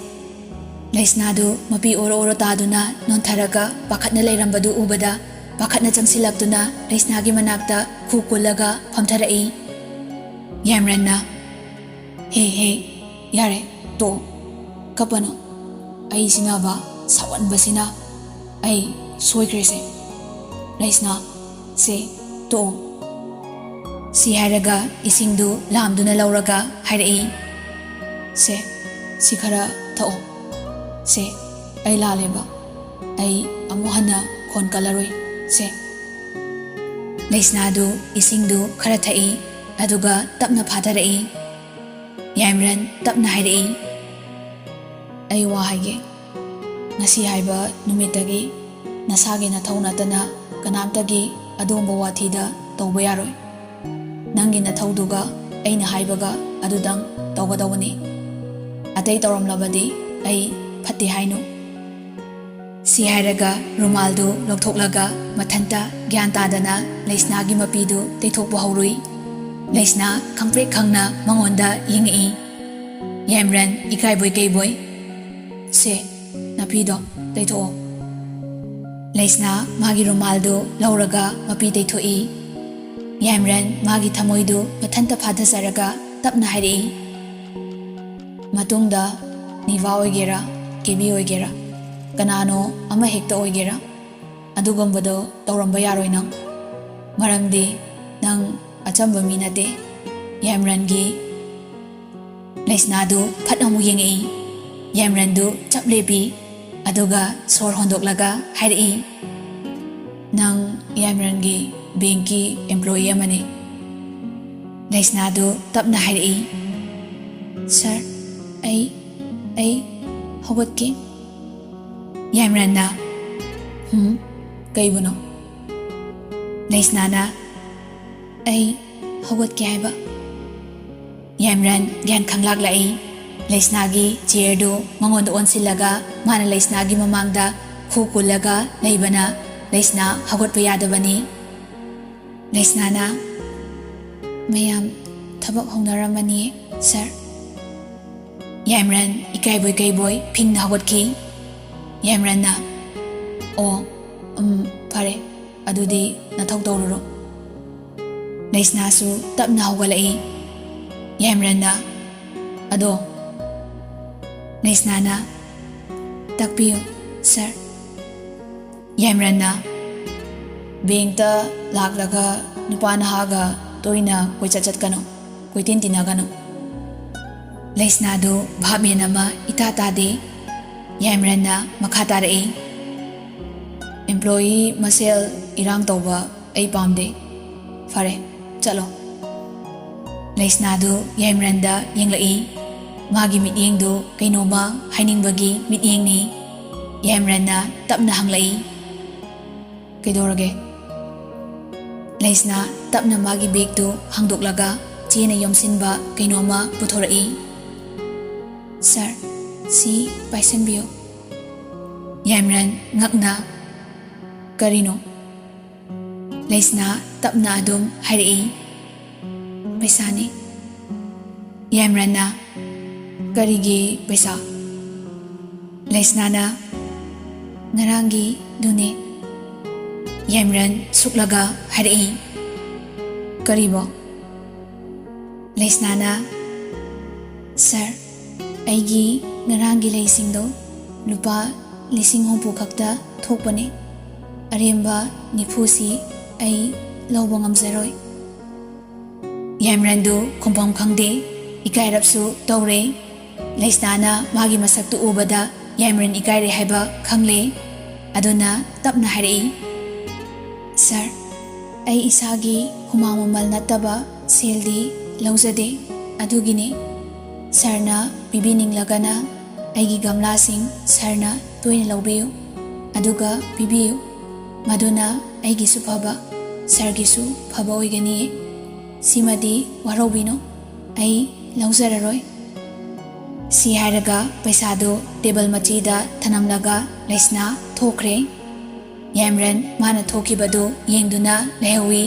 ꯂꯩꯁꯅꯥꯗꯨ ꯃꯄꯤ ꯑꯣꯔꯣ ꯑꯣꯔꯣ ꯇꯥꯗꯨꯅ ꯅꯣꯟꯊꯔꯒ ꯄꯥꯈꯠꯅ ꯂꯩꯔꯝꯕꯗꯨ ꯎꯕꯗ, ꯄꯥꯈꯠꯅ ꯆꯪꯁꯤꯜꯂꯛꯇꯨꯅ ꯂꯩꯁꯅꯥꯒꯤ ꯃꯅꯥꯛꯇ ꯈꯨ ꯀꯨꯜꯂꯒ ꯐꯝꯊꯔꯛꯏ꯫ ꯌꯥꯏꯃꯔꯦꯟꯅ, "ꯍꯦ, ꯍꯦ, ꯌꯥꯔꯦ, ꯇꯣꯛꯑꯣ, ꯀꯞꯄꯅꯨ꯫ ꯑꯩꯁꯤꯅꯕ ꯁꯥꯎꯍꯟꯕꯁꯤꯅ ꯑꯩ ꯁꯣꯏꯈ꯭ꯔꯦꯁꯦ꯫ ꯂꯩꯁꯅꯥ, ꯁꯦ, ꯇꯣꯛꯑꯣ꯫" ꯁꯤ ꯍꯥꯏꯔꯒ ꯏꯁꯤꯡꯗꯨ ꯂꯥꯝꯗꯨꯅ ꯂꯧꯔꯒ ꯍꯥꯏꯔꯛꯏ, "ꯁꯦ, ꯁꯤ ꯈꯔ ꯊꯛꯑꯣ꯫ ꯁꯦ, ꯑꯩ ꯂꯥꯜꯂꯦꯕ꯫ ꯑꯩ ꯑꯃꯨꯛ ꯍꯟꯅ ꯈꯣꯟ ꯀꯜꯂꯔꯣꯏ꯫ ꯁꯦ꯫" ꯂꯩꯁꯅꯥꯗꯨ ꯏꯁꯤꯡꯗꯨ ꯈꯔ ꯊꯛꯏ, ꯑꯗꯨꯒ ꯇꯞꯅ ꯐꯥꯊꯔꯛꯏ꯫ ꯌꯥꯏꯃꯔꯦꯟ ꯇꯞꯅ ꯍꯥꯏꯔꯛꯏ, "ꯑꯩ ꯋꯥ ꯍꯥꯏꯒꯦ꯫ ꯉꯁꯤ ꯍꯥꯏꯕ ꯅꯨꯃꯤꯠꯇꯒꯤ ꯅꯁꯥꯒꯤ ꯅꯊꯧ ꯅꯠꯇꯅ ꯀꯅꯥꯝꯇꯒꯤ ꯑꯗꯨꯒꯨꯝꯕ ꯋꯥꯊꯤꯗ ꯇꯧꯕ ꯌꯥꯔꯣꯏ꯫ ꯅꯪꯒꯤ ꯅꯊꯧꯗꯨꯒ ꯑꯩꯅ ꯍꯥꯏꯕꯒ ꯑꯗꯨꯗꯪ ꯇꯧꯒꯗꯧꯕꯅꯤ꯫ ꯑꯇꯩ ꯇꯧꯔꯝꯂꯕꯗꯤ ꯑꯩ ꯐꯠꯇꯦ ꯍꯥꯏꯅꯨ꯫" ꯁꯤ ꯍꯥꯏꯔꯒ ꯔꯨꯃꯥꯜꯗꯨ ꯂꯧꯊꯣꯛꯂꯒ ꯃꯊꯟꯇ ꯒ꯭ꯌꯥꯟ ꯇꯥꯗꯅ ꯂꯩꯁꯅꯥꯒꯤ ꯃꯄꯤꯗꯨ ꯇꯩꯊꯣꯛꯄ ꯍꯧꯔꯨꯏ꯫ ꯂꯩꯁꯅꯥ ꯈꯪꯄ꯭ꯔꯦꯛ ꯈꯪꯅ ꯃꯉꯣꯟꯗ ꯌꯦꯡꯉꯛꯏ꯫ ꯌꯥꯏꯃꯔꯦꯟ ꯏꯀꯥꯏꯕꯣꯏ ꯀꯩꯕꯣꯏ, "ꯁꯦ, ꯅꯥꯄꯤꯗꯣ ꯇꯩꯊꯣꯛꯑꯣ꯫" ꯂꯩꯁꯅꯥ ꯃꯥꯒꯤ ꯔꯨꯃꯥꯜꯗꯨ ꯂꯧꯔꯒ ꯃꯄꯤ ꯇꯩꯊꯣꯛꯏ꯫ ꯌꯥꯏꯃꯔꯦꯟ ꯃꯥꯒꯤ ꯊꯃꯣꯏꯗꯨ ꯃꯊꯟꯇ ꯐꯥꯊꯖꯔꯒ ꯇꯞꯅ ꯍꯥꯏꯔꯛꯏ, "ꯃꯇꯨꯡꯗ ꯅꯤꯚꯥ ꯑꯣꯏꯒꯦꯔꯥ, ꯀꯦꯕꯤ ꯑꯣꯏꯒꯦꯔꯥ, ꯀꯅꯥꯅꯣ ꯑꯃ ꯍꯦꯛꯇ ꯑꯣꯏꯒꯦꯔꯥ, ꯑꯗꯨꯒꯨꯝꯕꯗꯣ ꯇꯧꯔꯝꯕ ꯌꯥꯔꯣꯏ ꯅꯪ꯫ ꯃꯔꯝꯗꯤ ꯅꯪ ꯑꯆꯝꯕ ꯃꯤ ꯅꯠꯇꯦ꯫" ꯌꯥꯏꯃꯔꯦꯟꯒꯤ ꯂꯩꯁꯅꯥꯗꯨ ꯐꯠ ꯑꯃꯨꯛ ꯌꯦꯡꯉꯛꯏ꯫ ꯌꯥꯏꯃꯔꯦꯟꯗꯨ ꯆꯞ ꯂꯦꯞꯄꯤ, ꯑꯗꯨꯒ ꯁꯣꯔ ꯍꯣꯟꯗꯣꯛꯂꯒ ꯍꯥꯏꯔꯛꯏ, "ꯅꯪ ꯌꯥꯏꯃꯔꯟꯒꯤ ꯕꯦꯡꯀꯤ ꯑꯦꯝꯄ꯭ꯂꯣꯌꯤ ꯑꯃꯅꯤ?" ꯂꯩꯁꯅꯥꯗꯨ ꯇꯞꯅ ꯍꯥꯏꯔꯛꯏ, "ꯁꯥꯔ, ꯑꯩ, ꯑꯩ ꯍꯧꯒꯠꯀꯦ꯫" ꯌꯥꯏꯃꯔꯟꯅ, "ꯍꯨꯝ, ꯀꯩꯕꯨꯅꯣ?" ꯂꯩꯁꯅꯥꯅ, "ꯑꯩ ꯍꯧꯒꯠꯀꯦ ꯍꯥꯏꯕ꯫" ꯌꯥꯏꯃꯔꯟ ꯒ꯭ꯌꯥꯟ ꯈꯪꯂꯥꯛꯂꯛꯏ꯫ ꯂꯩꯁꯅꯥꯒꯤ ꯆꯤꯌꯔꯗꯨ ꯃꯉꯣꯟꯗ ꯑꯣꯟꯁꯤꯜꯂꯒ ꯃꯥꯅ ꯂꯩꯁꯅꯥꯒꯤ ꯃꯃꯥꯡꯗ ꯈꯨ ꯀꯨꯜꯂꯒ ꯂꯩꯕꯅ ꯂꯩꯁꯅꯥ ꯍꯧꯒꯠꯄ ꯌꯥꯗꯕꯅꯤ꯫ ꯂꯩꯁꯅꯥꯅ, "ꯃꯌꯥꯝ ꯊꯕꯛ ꯍꯧꯅꯔꯝꯃꯅꯤ, ꯁꯥꯔ꯫" ꯌꯥꯏꯃꯔꯟ ꯏꯀꯥꯏꯕꯣꯏ ꯀꯩꯕꯣꯏ ꯐꯤꯡꯅ ꯍꯧꯒꯠꯈꯤ꯫ ꯌꯥꯏꯃꯔꯟꯅ, "ꯑꯣ, ꯎꯝ, ꯐꯔꯦ, ꯑꯗꯨꯗꯤ ꯅꯊꯧ ꯇꯧꯔꯨꯔꯣ꯫" ꯂꯩꯁꯅꯥꯁꯨ ꯇꯞꯅ ꯍꯧꯒꯠꯂꯛꯏ꯫ ꯌꯥꯏꯃꯔꯟꯅ, "ꯑꯗꯣ?" ꯂꯩꯁꯅꯥꯅ, "ꯇꯥꯛꯄꯤꯌꯨ, ꯁꯥꯔ꯫" ꯌꯥꯏꯃꯔꯟꯅ, "ꯕꯦꯡꯛꯇ ꯂꯥꯛꯂꯒ ꯅꯨꯄꯥ ꯅꯍꯥꯒ ꯇꯣꯏꯅ ꯀꯣꯏꯆꯠ ꯆꯠꯀꯅꯨ, ꯀꯣꯏꯇꯤꯟ ꯇꯤꯟꯅꯒꯅꯨ꯫" ꯂꯩꯁꯅꯥꯗꯨ ꯚꯥꯞ ꯃꯦꯟ ꯑꯃ ꯏꯇꯥ ꯇꯥꯗꯦ꯫ ꯌꯥꯏꯃꯔꯟꯅ ꯃꯈꯥ ꯇꯥꯔꯛꯏ, "ꯑꯦꯝꯄ꯭ꯂꯣꯌꯤ ꯃꯁꯦꯜ ꯏꯔꯥꯡ ꯇꯧꯕ ꯑꯩ ꯄꯥꯝꯗꯦ꯫ ꯐꯔꯦ, ꯆꯠꯂꯣ꯫" ꯂꯩꯁꯅꯥꯗꯨ ꯌꯥꯏꯃꯔꯟꯗ ꯌꯦꯡꯂꯛꯏ꯫ ꯃꯥꯒꯤ ꯃꯤꯠꯌꯦꯡꯗꯨ ꯀꯩꯅꯣꯝꯃ ꯍꯥꯏꯅꯤꯡꯕꯒꯤ ꯃꯤꯠꯌꯦꯡꯅꯤ꯫ ꯌꯥꯏꯃꯔꯟꯅ ꯇꯞꯅ ꯍꯪꯂꯛꯏ, "ꯀꯩꯗꯧꯔꯒꯦ?" ꯂꯩꯁꯅꯥ ꯇꯞꯅ ꯃꯥꯒꯤ ꯕꯦꯒꯇꯨ ꯍꯥꯡꯗꯣꯛꯂꯒ ꯆꯦꯅ ꯌꯣꯝꯁꯤꯟꯕ ꯀꯩꯅꯣꯝꯃ ꯄꯨꯊꯣꯔꯛꯏ꯫ "ꯁꯥꯔ, ꯁꯤ ꯄꯥꯏꯁꯟꯕꯤꯌꯨ꯫" ꯌꯥꯏꯃꯔꯟ ꯉꯛꯅ, "ꯀꯔꯤꯅꯣ?" ꯂꯩꯁꯅꯥ ꯇꯞꯅ ꯑꯗꯨꯝ ꯍꯥꯏꯔꯛꯏ, "ꯄꯩꯁꯥꯅꯤ꯫" ꯌꯥꯏꯃꯔꯟꯅ, "ꯀꯔꯤꯒꯤ ꯄꯩꯁꯥ?" ꯂꯩꯁꯅꯥꯅ, "ꯉꯔꯥꯡꯒꯤꯗꯨꯅꯦ꯫" ꯌꯥꯏꯃꯔꯟ ꯁꯨꯛꯂꯒ ꯍꯥꯏꯔꯛꯏ, "ꯀꯔꯤꯕꯣ?" ꯂꯩꯁꯅꯥꯅ, "ꯁꯥꯔ, ꯑꯩꯒꯤ ꯉꯔꯥꯡꯒꯤ ꯂꯩꯁꯤꯡꯗꯣ ꯂꯨꯄꯥ ꯂꯤꯁꯤꯡ ꯍꯨꯝꯐꯨ ꯈꯛꯇ ꯊꯣꯛꯄꯅꯦ꯫ ꯑꯔꯦꯝꯕ ꯅꯤꯐꯨꯁꯤ ꯑꯩ ꯂꯧꯕ ꯉꯝꯖꯔꯣꯏ꯫" ꯌꯥꯏꯃꯔꯟꯗꯨ ꯈꯨꯝꯐꯝ ꯈꯪꯗꯦ, ꯏꯀꯥꯏꯔꯞꯁꯨ ꯇꯧꯔꯦ꯫ ꯂꯩꯁꯅꯥꯅ ꯃꯥꯒꯤ ꯃꯁꯛꯇꯨ ꯎꯕꯗ ꯌꯥꯏꯃꯔꯟ ꯏꯀꯥꯏꯔꯦ ꯍꯥꯏꯕ ꯈꯪꯂꯦ꯫ ꯑꯗꯨꯅ ꯇꯞꯅ ꯍꯥꯏꯔꯛꯏ, ꯁꯥꯔ, ꯑꯩ ꯏꯁꯥꯒꯤ ꯍꯨꯃꯥꯡ ꯃꯃꯜ ꯅꯠꯇꯕ ꯁꯦꯜꯗꯤ ꯂꯧꯖꯗꯦ꯫ ꯑꯗꯨꯒꯤꯅꯤ ꯁꯥꯔꯅ ꯄꯤꯕꯤꯅꯤꯡꯂꯒꯅ ꯑꯩꯒꯤ ꯒꯝꯂꯥꯁꯤꯡ ꯁꯥꯔꯅ ꯇꯣꯏꯅ ꯂꯧꯕꯤꯌꯨ, ꯑꯗꯨꯒ ꯄꯤꯕꯤꯌꯨ꯫ ꯃꯗꯨꯅ ꯑꯩꯒꯤꯁꯨ ꯐꯕ, ꯁꯥꯔꯒꯤꯁꯨ ꯐꯕ ꯑꯣꯏꯒꯅꯤꯌꯦ꯫ ꯁꯤꯃꯗꯤ ꯋꯥꯔꯧꯕꯤꯅꯨ, ꯑꯩ ꯂꯧꯖꯔꯔꯣꯏ꯫ ꯁꯤ ꯍꯥꯏꯔꯒ ꯄꯩꯁꯥꯗꯨ ꯇꯦꯕꯜ ꯃꯆꯤꯗ ꯊꯅꯝꯂꯒ ꯂꯩꯁꯅꯥ ꯊꯣꯛꯈ꯭ꯔꯦ꯫ ꯌꯥꯏꯃꯔꯟ ꯃꯥꯅ ꯊꯣꯛꯈꯤꯕꯗꯨ ꯌꯦꯡꯗꯨꯅ ꯂꯩꯍꯧꯏ꯫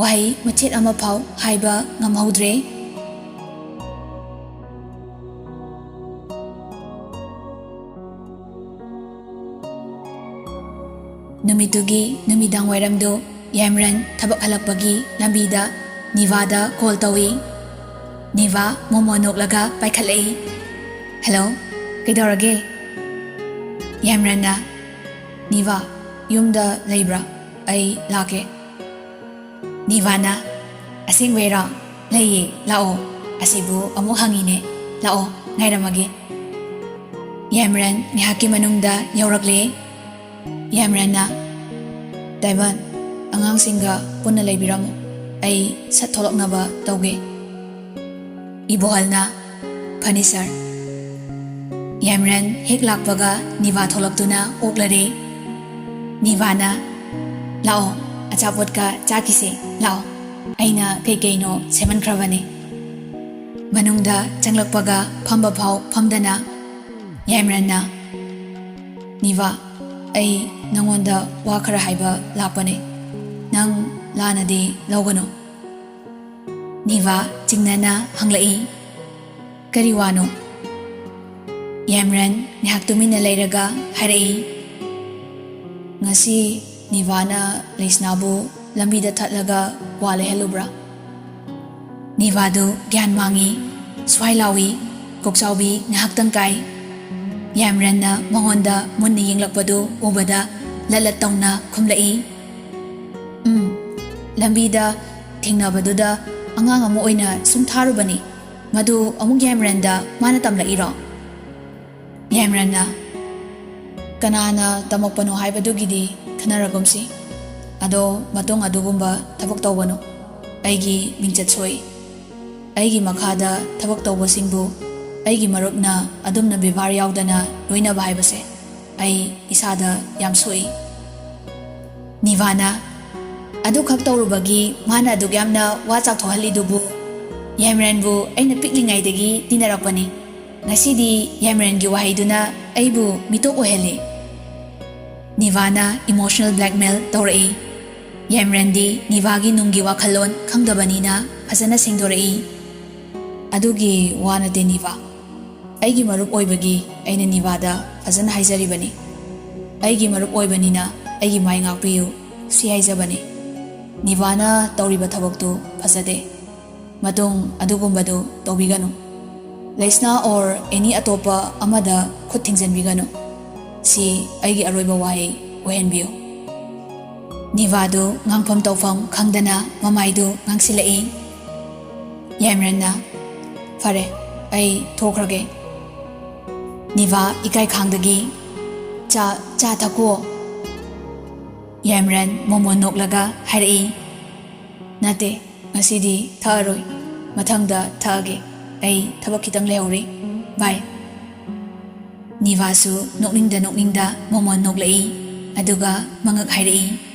ꯋꯥꯍꯩ ꯃꯆꯦꯠ ꯑꯃꯐꯥꯎ ꯍꯥꯏꯕ ꯉꯝꯍꯧꯗ꯭ꯔꯦ꯫ ꯅꯨꯃꯤꯠꯇꯨꯒꯤ ꯅꯨꯃꯤꯗꯥꯡ ꯋꯥꯏꯔꯝꯗꯨ ꯌꯥꯏꯃꯔꯟ ꯊꯕꯛ ꯍꯜꯂꯛꯄꯒꯤ ꯂꯝꯕꯤꯗ ꯅꯤꯚꯥꯗ ꯀꯣꯜ ꯇꯧꯏ꯫ ꯅꯤꯚꯥ ꯃꯣꯃꯣ ꯅꯣꯛꯂꯒ ꯄꯥꯏꯈꯠꯂꯛꯏ꯫ "ꯍꯜꯂꯣ, ꯀꯩꯗꯧꯔꯒꯦ?" ꯌꯥꯏꯃꯔꯟꯅ, "ꯅꯤꯚꯥ, ꯌꯨꯝꯗ ꯂꯩꯕ꯭ꯔꯥ? ꯑꯩ ꯂꯥꯛꯀꯦ꯫" ꯅꯤꯚꯥꯅ, "ꯑꯁꯦꯡꯕꯩꯔꯣ? ꯂꯩꯌꯦ, ꯂꯥꯛꯑꯣ꯫ ꯑꯁꯤꯕꯨ ꯑꯃꯨꯛ ꯍꯪꯉꯤꯅꯦ꯫ ꯂꯥꯛꯑꯣ, ꯉꯥꯏꯔꯝꯃꯒꯦ꯫" ꯌꯥꯏꯃꯔꯟ ꯉꯥꯏꯍꯥꯛꯀꯤ ꯃꯅꯨꯡꯗ ꯌꯧꯔꯛꯂꯦ꯫ ꯌꯥꯏꯃꯔꯟꯅ, "ꯗꯥꯏꯃꯟ, ꯑꯉꯥꯡꯁꯤꯡꯒ ꯄꯨꯟꯅ ꯂꯩꯕꯤꯔꯝꯃꯨ꯫ ꯑꯩ ꯁꯠ ꯊꯣꯛꯂꯛꯅꯕ ꯇꯧꯒꯦ꯫" ꯏꯕꯣꯍꯜꯅ, "ꯐꯅꯤ ꯁꯥꯔ꯫" ꯌꯥꯏꯃꯔꯟ ꯍꯦꯛ ꯂꯥꯛꯄꯒ ꯅꯤꯚꯥ ꯊꯣꯛꯂꯛꯇꯨꯅ ꯑꯣꯛꯂꯔꯦ꯫ ꯅꯤꯚꯥꯅ, "ꯂꯥꯛꯑꯣ, ꯑꯆꯥꯄꯣꯠꯀ ꯆꯥꯈꯤꯁꯦ, ꯂꯥꯛꯑꯣ꯫ ꯑꯩꯅ ꯀꯩꯀꯩꯅꯣ ꯁꯦꯝꯍꯟꯈ꯭ꯔꯕꯅꯦ꯫" ꯃꯅꯨꯡꯗ ꯆꯪꯂꯛꯄꯒ ꯐꯝꯕ ꯐꯥꯎ ꯐꯝꯗꯅ ꯌꯥꯏꯃꯔꯟꯅ, "ꯅꯤꯚꯥ, ꯑꯩ ꯅꯉꯣꯟꯗ ꯋꯥ ꯈꯔ ꯍꯥꯏꯕ ꯂꯥꯛꯄꯅꯦ꯫ ꯅꯪ ꯂꯥꯟꯅꯗꯤ ꯂꯧꯒꯅꯨ꯫" ꯅꯤꯚꯥ ꯆꯤꯡꯅꯅ ꯍꯪꯂꯛꯏ, "ꯀꯔꯤ ꯋꯥꯅꯣ?" ꯌꯥꯏꯃꯔꯟ ꯉꯥꯏꯍꯥꯛ ꯇꯨꯃꯤꯟꯅ ꯂꯩꯔꯒ ꯍꯥꯏꯔꯛꯏ, "ꯉꯁꯤ ꯅꯤꯚꯥꯅ ꯂꯩꯁꯅꯥꯕꯨ ꯂꯝꯕꯤꯗ ꯊꯠꯂꯒ ꯋꯥ ꯂꯩꯍꯜꯂꯨꯕ꯭ꯔꯥ?" ꯅꯤꯚꯥꯗꯨ ꯒ꯭ꯌꯥꯟ ꯃꯥꯡꯏ, ꯁ꯭ꯋꯥꯏ ꯂꯥꯎꯏ, ꯀꯣꯛꯆꯥꯎꯕꯤ ꯉꯥꯏꯍꯥꯛꯇꯪ ꯀꯥꯏ꯫ ꯌꯥꯏꯃꯔꯟꯅ ꯃꯉꯣꯟꯗ ꯃꯨꯟꯅ ꯌꯦꯡꯂꯛꯄꯗꯨ ꯎꯕꯗ ꯂꯠ ꯂꯠ ꯇꯧꯅ ꯈꯨꯝꯂꯛꯏ, "ꯎꯝ, ꯂꯝꯕꯤꯗ ꯊꯦꯡꯅꯕꯗꯨꯗ ꯑꯉꯥꯡ ꯑꯃ ꯑꯣꯏꯅ ꯁꯨꯝ ꯊꯥꯔꯨꯕꯅꯤ꯫ ꯃꯗꯨ ꯑꯃꯨꯛ ꯌꯥꯏꯃꯔꯟꯗ ꯃꯥꯅ ꯇꯝꯂꯛꯏꯔꯣ?" ꯌꯥꯏꯃꯔꯟꯅ, "ꯀꯅꯥꯅ ꯇꯝꯃꯛꯄꯅꯣ ꯍꯥꯏꯕꯗꯨꯒꯤꯗꯤ ꯈꯟꯅꯔꯒꯨꯝꯁꯤ꯫ ꯑꯗꯣ ꯃꯇꯨꯡ ꯑꯗꯨꯒꯨꯝꯕ ꯊꯕꯛ ꯇꯧꯒꯅꯨ꯫ ꯑꯩꯒꯤ ꯃꯤꯡꯆꯠ ꯁꯣꯛꯏ꯫ ꯑꯩꯒꯤ ꯃꯈꯥꯗ ꯊꯕꯛ ꯇꯧꯕꯁꯤꯡꯕꯨ ꯑꯩꯒꯤ ꯃꯔꯨꯞꯅ ꯑꯗꯨꯝꯅ ꯕꯦꯕꯥꯔ ꯌꯥꯎꯗꯅ ꯂꯣꯏꯅꯕ ꯍꯥꯏꯕꯁꯦ ꯑꯩ ꯏꯁꯥꯗ ꯌꯥꯝ ꯁꯣꯛꯏ꯫ ꯅꯤꯚꯥꯅ, "ꯑꯗꯨꯈꯛ ꯇꯧꯔꯨꯕꯒꯤ ꯃꯥꯅ ꯑꯗꯨꯛ ꯌꯥꯝꯅ ꯋꯥ ꯆꯥꯎꯊꯣꯛꯍꯜꯂꯤꯗꯨꯕꯨ? ꯌꯥꯏꯃꯔꯦꯟꯕꯨ ꯑꯩꯅ ꯄꯤꯛꯂꯤꯉꯩꯗꯒꯤ ꯇꯤꯟꯅꯔꯛꯄꯅꯤ꯫ ꯉꯁꯤꯗꯤ ꯌꯥꯏꯃꯔꯦꯟꯒꯤ ꯋꯥꯍꯩꯗꯨꯅ ꯑꯩꯕꯨ ꯃꯤꯇꯣꯞ ꯑꯣꯏꯍꯜꯂꯤ꯫" ꯅꯤꯚꯥꯅ emotional blackmail ꯇꯧꯔꯛꯏ꯫ ꯌꯥꯏꯃꯔꯦꯟꯗꯤ ꯅꯤꯚꯥꯒꯤ ꯅꯨꯡꯒꯤ ꯋꯥꯈꯜꯂꯣꯟ ꯈꯪꯗꯕꯅꯤꯅ ꯐꯖꯅ ꯁꯦꯡꯗꯣꯔꯛꯏ꯫ "ꯑꯗꯨꯒꯤ ꯋꯥ ꯅꯠꯇꯦ ꯅꯤꯚꯥ꯫ ꯑꯩꯒꯤ ꯃꯔꯨꯞ ꯑꯣꯏꯕꯒꯤ ꯑꯩꯅ ꯅꯤꯚꯥꯗ ꯐꯖꯅ ꯍꯥꯏꯖꯔꯤꯕꯅꯤ꯫ ꯑꯩꯒꯤ ꯃꯔꯨꯞ ꯑꯣꯏꯕꯅꯤꯅ ꯑꯩꯒꯤ ꯃꯥꯏ ꯉꯥꯛꯄꯤꯌꯨ, ꯁꯤ ꯍꯥꯏꯖꯕꯅꯤ꯫ ꯅꯤꯚꯥꯅ ꯇꯧꯔꯤꯕ ꯊꯕꯛꯇꯨ ꯐꯖꯗꯦ꯫ ꯃꯇꯨꯡ ꯑꯗꯨꯒꯨꯝꯕꯗꯨ ꯇꯧꯕꯤꯒꯅꯨ꯫ ꯂꯩꯁꯅꯥ or any ꯑꯇꯣꯞꯄ ꯑꯃꯗ ꯈꯨꯠ ꯊꯤꯡꯖꯤꯟꯕꯤꯒꯅꯨ꯫ ꯁꯤ ꯑꯩꯒꯤ ꯑꯔꯣꯏꯕ ꯋꯥꯍꯩ ꯑꯣꯏꯍꯟꯕꯤꯌꯨ꯫" ꯅꯤꯚꯥꯗꯨ ꯉꯥꯡꯐꯝ ꯇꯧꯐꯝ ꯈꯪꯗꯅ ꯃꯃꯥꯏꯗꯨ ꯉꯥꯡꯁꯤꯜꯂꯛꯏ꯫ ꯌꯥꯏꯃꯔꯦꯟꯅ, "ꯐꯔꯦ, ꯑꯩ ꯊꯣꯛꯈ꯭ꯔꯒꯦ꯫" ꯅꯤꯚꯥ ꯏꯀꯥꯏ ꯈꯥꯡꯗꯒꯤ, "ꯆꯥ, ꯆꯥ ꯊꯛꯈꯣ꯫" ꯌꯥꯏꯃꯔꯦꯟ ꯃꯣꯃꯣꯟ ꯅꯣꯛꯂꯒ ꯍꯥꯏꯔꯛꯏ, "ꯅꯠꯇꯦ, ꯉꯁꯤꯗꯤ ꯊꯛꯑꯔꯣꯏ꯫ ꯃꯊꯪꯗ ꯊꯛꯑꯒꯦ꯫ ꯑꯩ ꯊꯕꯛ ꯈꯤꯇꯪ ꯂꯩꯍꯧꯔꯤ꯫ ꯕꯥꯏ꯫" ꯅꯤꯚꯥꯁꯨ ꯅꯣꯛꯅꯤꯡꯗ ꯅꯣꯛꯅꯤꯡꯗ ꯃꯣꯃꯣꯟ ꯅꯣꯛꯂꯛꯏ, ꯑꯗꯨꯒ ꯃꯉꯛ ꯍꯥꯏꯔꯛꯏ꯫